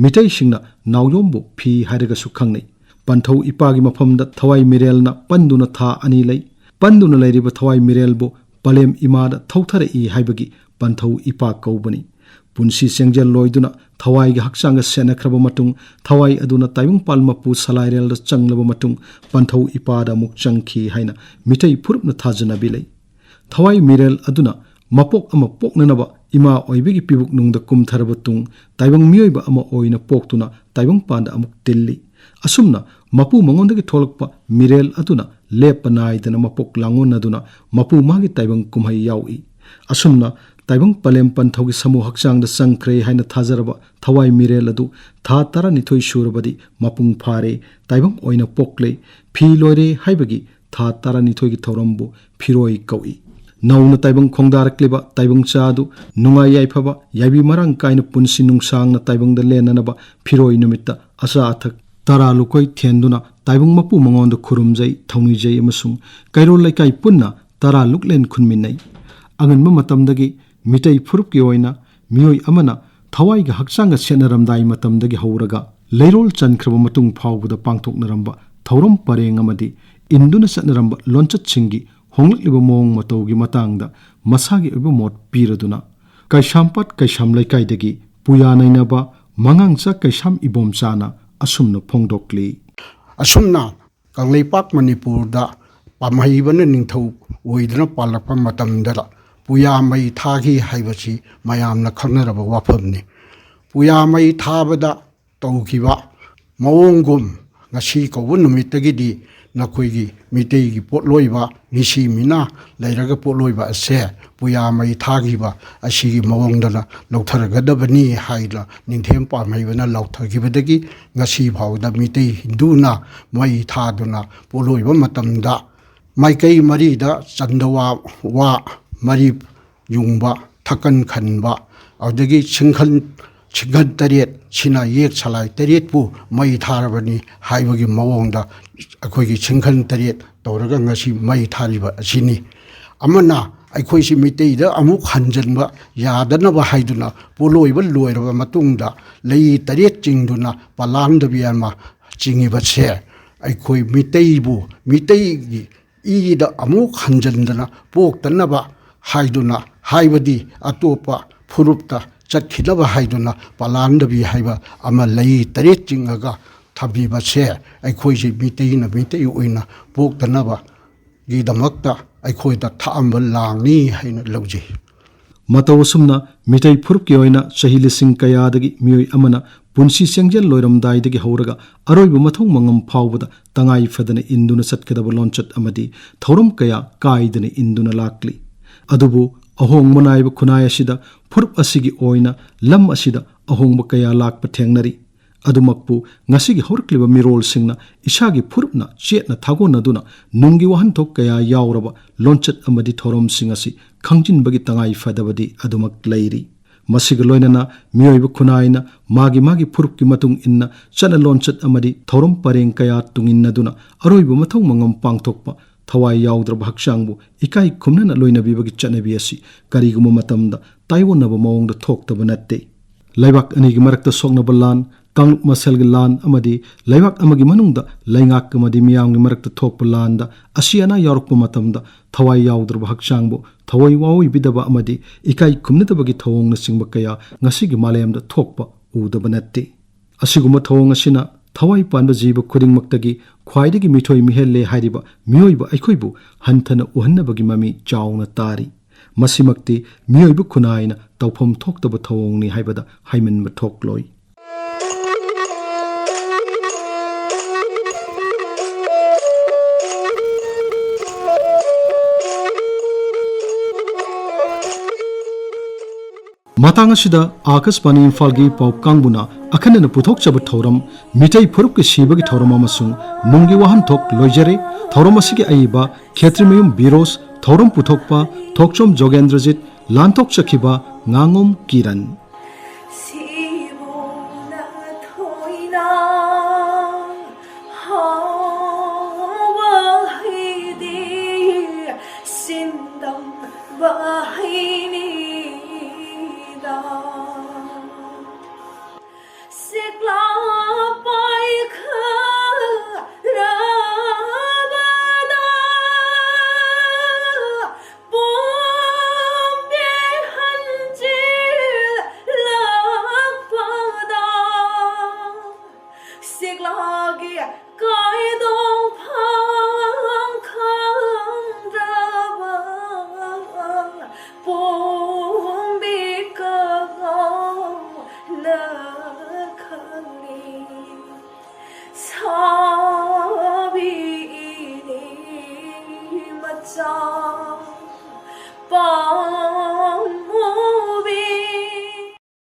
ꯃꯤꯇꯩꯁꯤꯡꯅ ꯅꯥꯎꯌꯣꯝꯕꯨ ꯐꯤ ꯍꯥꯏꯔꯒꯁꯨ ꯈꯪꯅꯩ꯫ ꯄꯟꯊꯧ ꯏꯄꯥꯒꯤ ꯃꯐꯝꯗ ꯊꯋꯥꯏ ꯃꯤꯔꯦꯜꯅ ꯄꯟꯗꯨꯅ ꯊꯥ ꯑꯅꯤ ꯂꯩ꯫ ꯄꯟꯗꯨꯅ ꯂꯩꯔꯤꯕ ꯊꯋꯥꯏ ꯃꯤꯔꯦꯜꯕꯨ ꯄꯂꯦꯝ ꯏꯃꯥꯗ ꯊꯧꯊꯔꯛꯏ ꯍꯥꯏꯕꯒꯤ ꯄꯟꯊꯧ ꯏꯄꯥ ꯀꯧꯕꯅꯤ꯫ ꯄꯨꯟꯁꯤ ꯆꯦꯡꯖꯦꯜ ꯂꯣꯏꯗꯨꯅ ꯊꯋꯥꯏꯒꯤ ꯍꯛꯆꯥꯡꯒ ꯁꯦꯟꯅꯈ꯭ꯔꯕ ꯃꯇꯨꯡ ꯊꯋꯥꯏ ꯑꯗꯨꯅ ꯇꯥꯏꯕꯪꯄꯥꯜ ꯃꯄꯨ ꯁꯂꯥꯏꯔꯦꯜꯗ ꯆꯪꯂꯕ ꯃꯇꯨꯡ ꯄꯟꯊꯧ ꯏꯄꯥꯗ ꯑꯃꯨꯛ ꯆꯪꯈꯤ ꯍꯥꯏꯅ ꯃꯤꯇꯩ ꯐꯨꯔꯨꯞꯅ ꯊꯥꯖꯅꯕꯤ ꯂꯩ꯫ ꯊꯋꯥꯏ ꯃꯤꯔꯦꯜ ꯑꯗꯨꯅ ꯃꯄꯣꯛ ꯑꯃ ꯄꯣꯛꯅꯅꯕ ꯏꯃꯥ ꯑꯣꯏꯕꯒꯤ ꯄꯤꯕꯨꯛꯅꯨꯡꯗ ꯀꯨꯝꯊꯔꯕ ꯇꯨꯡ ꯇꯥꯏꯕꯪ ꯃꯤꯑꯣꯏꯕ ꯑꯃ ꯑꯣꯏꯅ ꯄꯣꯛꯇꯨꯅ ꯇꯥꯏꯕꯪꯄꯥꯟꯗ ꯑꯃꯨꯛ ꯇꯤꯜꯂꯤ꯫ ꯑꯁꯨꯝꯅ ꯃꯄꯨ ꯃꯉꯣꯟꯗꯒꯤ ꯊꯣꯛꯂꯛꯄ ꯃꯤꯔꯦꯜ ꯑꯗꯨꯅ ꯂꯦꯞꯄ ꯅꯥꯏꯗꯅ ꯃꯄꯣꯛ ꯂꯥꯡꯑꯣꯟꯅꯗꯨꯅ ꯃꯄꯨ ꯃꯥꯒꯤ ꯇꯥꯏꯕꯪ ꯀꯨꯝꯍꯩ ꯌꯥꯎꯏ꯫ ꯑꯁꯨꯝꯅ ꯇꯥꯏꯕꯪ ꯄꯂꯦꯝ ꯄꯟꯊꯧꯒꯤ ꯁꯃꯨ ꯍꯛꯆꯥꯡꯗ ꯆꯪꯈ꯭ꯔꯦ ꯍꯥꯏꯅ ꯊꯥꯖꯔꯕ ꯊꯋꯥꯏ ꯃꯤꯔꯦꯜ ꯑꯗꯨ ꯊꯥ ꯇꯔꯥꯅꯤꯊꯣꯏ ꯁꯨꯔꯕꯗꯤ ꯃꯄꯨꯡ ꯐꯥꯔꯦ, ꯇꯥꯏꯕꯪ ꯑꯣꯏꯅ ꯄꯣꯛꯂꯦ, ꯐꯤ ꯂꯣꯏꯔꯦ ꯍꯥꯏꯕꯒꯤ ꯊꯥ ꯇꯔꯥꯅꯤꯊꯣꯏꯒꯤ ꯊꯧꯔꯝꯕꯨ ꯐꯤꯔꯣꯏ ꯀꯧꯏ꯫ ꯅꯧꯅ ꯇꯥꯏꯕꯪ ꯈꯣꯡꯗꯥꯔꯛꯂꯤꯕ ꯇꯥꯏꯕꯪ ꯆꯥ ꯑꯗꯨ ꯅꯨꯡꯉꯥꯏ ꯌꯥꯏꯐꯕ, ꯌꯥꯏꯕꯤ ꯃꯔꯥꯡ ꯀꯥꯏꯅ ꯄꯨꯟꯁꯤ ꯅꯨꯡꯁꯥꯡꯅ ꯇꯥꯏꯕꯪꯗ ꯂꯦꯟꯅꯅꯕ ꯐꯤꯔꯣꯏ ꯅꯨꯃꯤꯠꯇ ꯑꯆꯥ ꯑꯊꯛ ꯇꯔꯥ ꯂꯨꯀꯣꯏ ꯊꯦꯟꯗꯨꯅ ꯇꯥꯏꯕꯪ ꯃꯄꯨ ꯃꯉꯣꯟꯗ ꯈꯨꯔꯨꯝꯖꯩ, ꯊꯧꯅꯤꯖꯩ ꯑꯃꯁꯨꯡ ꯀꯩꯔꯣꯜ ꯂꯩꯀꯥꯏ ꯄꯨꯟꯅ ꯇꯔꯥ ꯂꯨꯛꯂꯦꯟ ꯈꯨꯟꯃꯤꯟꯅꯩ꯫ ꯑꯉꯟꯕ ꯃꯇꯝꯗꯒꯤ ꯃꯤꯇꯩ ꯐꯨꯔꯨꯞꯀꯤ ꯑꯣꯏꯅ ꯃꯤꯑꯣꯏ ꯑꯃꯅ ꯊꯋꯥꯏꯒ ꯍꯛꯆꯥꯡꯒ ꯁꯦꯠꯅꯔꯝꯗꯥꯏ ꯃꯇꯝꯗꯒꯤ ꯍꯧꯔꯒ ꯂꯩꯔꯣꯜ ꯆꯟꯈ꯭ꯔꯕ ꯃꯇꯨꯡ ꯐꯥꯎꯕꯗ ꯄꯥꯡꯊꯣꯛꯅꯔꯝꯕ ꯊꯧꯔꯝ ꯄꯔꯦꯡ ꯑꯃꯗꯤ ꯏꯟꯗꯨꯅ ꯆꯠꯅꯔꯝꯕ ꯂꯣꯟꯆꯠꯁꯤꯡꯒꯤ ꯍꯣꯡꯂꯛꯂꯤꯕ ꯃꯑꯣꯡ ꯃꯇꯧꯒꯤ ꯃꯇꯥꯡꯗ ꯃꯁꯥꯒꯤ ꯑꯣꯏꯕ ꯃꯣꯠ ꯄꯤꯔꯗꯨꯅ ꯀꯩꯁꯥꯝꯄꯥꯠ ꯀꯩꯁꯥꯝ ꯂꯩꯀꯥꯏꯗꯒꯤ ꯄꯨꯌꯥ ꯅꯩꯅꯕ ꯃꯉꯥꯡꯆꯥ ꯀꯩꯁꯥꯝ ꯏꯕꯣꯝꯆꯥꯅ ꯑꯁꯨꯝꯅ ꯐꯣꯡꯗꯣꯛꯂꯤ꯫ ꯑꯁꯨꯝꯅ ꯀꯪꯂꯩꯄꯥꯛ ꯃꯅꯤꯄꯨꯔꯗ ꯄꯥꯝꯍꯩꯕꯅ ꯅꯤꯡꯊꯧ ꯑꯣꯏꯗꯨꯅ ꯄꯥꯜꯂꯛꯄ ꯃꯇꯝꯗ ꯄꯨꯌꯥ ꯃꯩ ꯊꯥꯈꯤ ꯍꯥꯏꯕꯁꯤ ꯃꯌꯥꯝꯅ ꯈꯪꯅꯔꯕ ꯋꯥꯐꯝꯅꯤ꯫ ꯄꯨꯌꯥ ꯃꯩ ꯊꯥꯕꯗ ꯇꯧꯈꯤꯕ ꯃꯑꯣꯡꯒꯨꯝ ꯉꯁꯤ ꯀꯧꯕ ꯅꯨꯃꯤꯠꯇꯒꯤꯗꯤ ꯅꯈꯣꯏꯒꯤ ꯃꯤꯇꯩꯒꯤ ꯄꯣꯠꯂꯣꯏꯕ ꯃꯤꯁꯤ ꯃꯤꯅꯥ ꯂꯩꯔꯒ ꯄꯣꯠꯂꯣꯏꯕ ꯑꯁꯦ ꯄꯨꯌꯥ ꯃꯩ ꯊꯥꯈꯤꯕ ꯑꯁꯤꯒꯤ ꯃꯑꯣꯡꯗꯅ ꯂꯧꯊꯔꯒꯗꯕꯅꯤ ꯍꯥꯏꯅ ꯅꯤꯡꯊꯦꯝ ꯄꯥꯝꯍꯩꯕꯅ ꯂꯥꯎꯊꯈꯤꯕꯗꯒꯤ ꯉꯁꯤ ꯐꯥꯎꯕꯗ ꯃꯤꯇꯩ ꯍꯤꯟꯗꯨꯅ ꯃꯩ ꯊꯥꯗꯨꯅ ꯄꯣꯠꯂꯣꯏꯕ ꯃꯇꯝꯗ ꯃꯥꯏꯀꯩ ꯃꯔꯤꯗ ꯆꯟꯗꯋꯥ ꯋꯥ ꯃꯔꯤ ꯌꯨꯡꯕ, ꯊꯛꯀꯟ ꯈꯟꯕ, ꯑꯗꯨꯗꯒꯤ ꯁꯤꯡꯈꯟ, ꯁꯤꯡꯈꯟ ꯇꯔꯦꯠ ꯁꯤꯅ ꯌꯦꯛ ꯁꯂꯥꯏ ꯇꯔꯦꯠꯄꯨ ꯃꯩ ꯊꯥꯔꯕꯅꯤ ꯍꯥꯏꯕꯒꯤ ꯃꯑꯣꯡꯗ ꯑꯩꯈꯣꯏꯒꯤ ꯁꯤꯡꯈꯟ ꯇꯔꯦꯠ ꯇꯧꯔꯒ ꯉꯁꯤ ꯃꯩ ꯊꯥꯔꯤꯕ ꯑꯁꯤꯅꯤ꯫ ꯑꯃꯅ ꯑꯩꯈꯣꯏꯁꯤ ꯃꯤꯇꯩꯗ ꯑꯃꯨꯛ ꯍꯟꯖꯤꯟꯕ ꯌꯥꯗꯅꯕ ꯍꯥꯏꯗꯨꯅ ꯄꯣꯠꯂꯣꯏꯕ ꯂꯣꯏꯔꯕ ꯃꯇꯨꯡꯗ ꯂꯩ ꯇꯔꯦꯠ ꯆꯤꯡꯗꯨꯅ ꯄꯂꯥꯟꯗꯕꯤ ꯑꯃ ꯆꯤꯡꯉꯤꯕꯁꯦ ꯑꯩꯈꯣꯏ ꯃꯤꯇꯩꯕꯨ, ꯃꯤꯇꯩꯒꯤ ꯏꯗ ꯑꯃꯨꯛ ꯍꯟꯖꯤꯟꯗꯅ ꯄꯣꯛꯇꯅꯕ ꯍꯥꯏꯗꯨꯅ, ꯍꯥꯏꯕꯗꯤ ꯑꯇꯣꯞꯄ ꯐꯨꯔꯨꯞꯇ ꯆꯠꯈꯤꯅꯕ ꯍꯥꯏꯗꯨꯅ ꯄꯂꯥꯟꯗꯕꯤ ꯍꯥꯏꯕ ꯑꯃ ꯂꯩ ꯇꯔꯦꯠ ꯆꯤꯡꯉꯒ ꯊꯝꯕꯤꯕꯁꯦ ꯑꯩꯈꯣꯏꯁꯤ ꯃꯤꯇꯩꯅ ꯃꯤꯇꯩ ꯑꯣꯏꯅ ꯄꯣꯛꯇꯅꯕꯒꯤꯗꯃꯛꯇ ꯑꯩꯈꯣꯏꯗ ꯊꯥꯛꯑꯝꯕ ꯂꯥꯡꯅꯤ ꯍꯥꯏꯅ ꯂꯧꯖꯩ꯫ ꯃꯇꯧ ꯑꯁꯨꯝꯅ ꯃꯤꯇꯩ ꯐꯨꯔꯨꯞꯀꯤ ꯑꯣꯏꯅ ꯆꯍꯤ ꯂꯤꯁꯤꯡ ꯀꯌꯥꯗꯒꯤ ꯃꯤꯑꯣꯏ ꯑꯃꯅ ꯄꯨꯟꯁꯤ ꯆꯦꯡꯖꯦꯜ ꯂꯣꯏꯔꯝꯗꯥꯏꯗꯒꯤ ꯍꯧꯔꯒ ꯑꯔꯣꯏꯕ ꯃꯊꯧ ꯃꯉꯝ ꯐꯥꯎꯕꯗ ꯇꯉꯥꯏ ꯐꯗꯅ ꯏꯟꯗꯨꯅ ꯆꯠꯀꯗꯕ ꯂꯣꯟꯆꯠ ꯑꯃꯗꯤ ꯊꯧꯔꯝ ꯀꯌꯥ ꯀꯥꯏꯗꯅ ꯏꯟꯗꯨꯅ ꯂꯥꯛꯂꯤ꯫ ꯑꯗꯨꯕꯨ ꯑꯍꯣꯡꯕ ꯅꯥꯏꯕ ꯈꯨꯟꯅꯥꯏ ꯑꯁꯤꯗ ꯐꯨꯔꯨꯞ ꯑꯁꯤꯒꯤ ꯑꯣꯏꯅ ꯂꯝ ꯑꯁꯤꯗ ꯑꯍꯣꯡꯕ ꯀꯌꯥ ꯂꯥꯛꯄ ꯊꯦꯡꯅꯔꯤ꯫ ꯑꯗꯨꯃꯛꯄꯨ ꯉꯁꯤꯒꯤ ꯍꯧꯔꯛꯂꯤꯕ ꯃꯤꯔꯣꯜꯁꯤꯡꯅ ꯏꯁꯥꯒꯤ ꯐꯨꯔꯨꯞꯅ ꯆꯦꯠꯅ ꯊꯥꯒꯣꯟꯅꯗꯨꯅ ꯅꯨꯡꯒꯤ ꯋꯥꯍꯟꯊꯣꯛ ꯀꯌꯥ ꯌꯥꯎꯔꯕ ꯂꯣꯟꯆꯠ ꯑꯃꯗꯤ ꯊꯧꯔꯝꯁꯤꯡ ꯑꯁꯤ ꯈꯪꯖꯤꯟꯕꯒꯤ ꯇꯉꯥꯏ ꯐꯗꯕꯗꯤ ꯑꯗꯨꯃꯛ ꯂꯩꯔꯤ꯫ ꯃꯁꯤꯒ ꯂꯣꯏꯅꯅ ꯃꯤꯑꯣꯏꯕ ꯈꯨꯟꯅꯥꯏꯅ ꯃꯥꯒꯤ ꯃꯥꯒꯤ ꯐꯨꯔꯨꯞꯀꯤ ꯃꯇꯨꯡ ꯏꯟꯅ ꯆꯠꯅ ꯂꯣꯟꯆꯠ ꯑꯃꯗꯤ ꯊꯧꯔꯝ ꯄꯔꯦꯡ ꯀꯌꯥ ꯇꯨꯡꯏꯟꯅꯗꯨꯅ ꯑꯔꯣꯏꯕ ꯃꯊꯧ ꯃꯉꯝ ꯄꯥꯡꯊꯣꯛꯄ, ꯊꯋꯥꯏ ꯌꯥꯎꯗ꯭ꯔꯕ ꯍꯛꯆꯥꯡꯕꯨ ꯏꯀꯥꯏ ꯈꯨꯝꯅꯅ ꯂꯣꯏꯅꯕꯤꯕꯒꯤ ꯆꯠꯅꯕꯤ ꯑꯁꯤ ꯀꯔꯤꯒꯨꯝꯕ ꯃꯇꯝꯗ ꯇꯥꯏꯑꯣꯟꯅꯕ ꯃꯑꯣꯡꯗ ꯊꯣꯛꯇꯕ ꯅꯠꯇꯦ꯫ ꯂꯩꯕꯥꯛ ꯑꯅꯤꯒꯤ ꯃꯔꯛꯇ ꯁꯣꯛꯅꯕ ꯂꯥꯟ, ꯀꯥꯡꯂꯨꯞ ꯃꯁꯦꯜꯒꯤ ꯂꯥꯟ ꯑꯃꯗꯤ ꯂꯩꯕꯥꯛ ꯑꯃꯒꯤ ꯃꯅꯨꯡꯗ ꯂꯩꯉꯥꯛ ꯑꯃꯗꯤ ꯃꯤꯌꯥꯝꯒꯤ ꯃꯔꯛꯇ ꯊꯣꯛꯄ ꯂꯥꯟꯗ ꯑꯁꯤ ꯑꯅꯥ ꯌꯥꯎꯔꯛꯄ ꯃꯇꯝꯗ ꯊꯋꯥꯏ ꯌꯥꯎꯗ꯭ꯔꯕ ꯍꯛꯆꯥꯡꯕꯨ ꯊꯋꯥꯏ ꯋꯥꯑꯣꯏꯕꯤꯗꯕ ꯑꯃꯗꯤ ꯏꯀꯥꯏ ꯈꯨꯝꯅꯗꯕꯒꯤ ꯊꯧꯑꯣꯡꯅꯆꯤꯡꯕ ꯀꯌꯥ ꯉꯁꯤꯒꯤ ꯃꯥꯂꯦꯝꯗ ꯊꯣꯛꯄ ꯎꯗꯕ ꯅꯠꯇꯦ꯫ ꯑꯁꯤꯒꯨꯝꯕ ꯊꯧꯑꯣꯡ ꯑꯁꯤꯅ ꯊꯋꯥꯏ ꯄꯥꯟꯕ ꯖꯤꯕ ꯈꯨꯗꯤꯡꯃꯛꯇꯒꯤ ꯈ꯭ꯋꯥꯏꯗꯒꯤ ꯃꯤꯊꯣꯏ ꯃꯤꯍꯦꯜꯂꯦ ꯍꯥꯏꯔꯤꯕ ꯃꯤꯑꯣꯏꯕ ꯑꯩꯈꯣꯏꯕꯨ ꯍꯟꯊꯅ ꯎꯍꯟꯅꯕꯒꯤ ꯃꯃꯤ ꯆꯥꯎꯅ ꯇꯥꯔꯤ꯫ ꯃꯁꯤꯃꯛꯇꯤ ꯃꯤꯑꯣꯏꯕ ꯈꯨꯟꯅꯥꯏꯅ ꯇꯧꯐꯝ ꯊꯣꯛꯇꯕ ꯊꯧꯑꯣꯡꯅꯤ ꯍꯥꯏꯕꯗ ꯍꯥꯏꯃꯟꯕ ꯊꯣꯛꯂꯣꯏ꯫ ꯃꯇꯥꯡ ꯑꯁꯤꯗ ꯑꯥꯀꯥꯁꯕꯥꯅꯤ ꯏꯝꯐꯥꯜꯒꯤ ꯄꯥꯎ ꯀꯥꯡꯕꯨꯅ ꯑꯈꯟꯅꯅ ꯄꯨꯊꯣꯛꯆꯕ ꯊꯧꯔꯝ, ꯃꯤꯇꯩ ꯐꯨꯔꯨꯞꯀꯤ ꯁꯤꯕꯒꯤ ꯊꯧꯔꯝ ꯑꯃꯁꯨꯡ ꯅꯨꯡꯒꯤ ꯋꯥꯍꯟꯊꯣꯛ ꯂꯣꯏꯖꯔꯦ꯫ ꯊꯧꯔꯝ ꯑꯁꯤꯒꯤ ꯑꯏꯕ ꯈꯦꯇ꯭ꯔꯤꯃꯌꯨꯝ ꯕꯤꯔꯣꯖ, ꯊꯧꯔꯝ ꯄꯨꯊꯣꯛꯄ ꯊꯣꯛꯆꯣꯝ ꯖꯣꯒꯦꯟꯗ꯭ꯔꯖꯤꯠ, ꯂꯥꯟꯊꯣꯛꯆꯈꯤꯕ ꯉꯥꯉꯣꯝ ꯀꯤꯔꯟ꯫ ꯁꯤꯕꯨꯅ ꯊꯣꯏꯅ ꯍꯥꯎꯕ ꯍꯩꯗꯤ ꯁꯤꯟꯗꯝꯕ ꯍꯩꯅꯤꯗ꯫ ꯁꯤꯛꯂꯥ ꯄꯥꯏꯈꯔꯕꯗ ꯄꯣꯝꯕꯤ ꯍꯟꯖꯤꯜꯂꯛꯄꯗ ꯁꯤꯛꯂꯥꯒꯤ ꯀꯥꯏꯗꯣꯡꯐꯝ ꯈꯪꯗ꯭ꯔꯕ ꯄꯣꯝꯕꯤ ꯀꯉꯥꯎꯅ So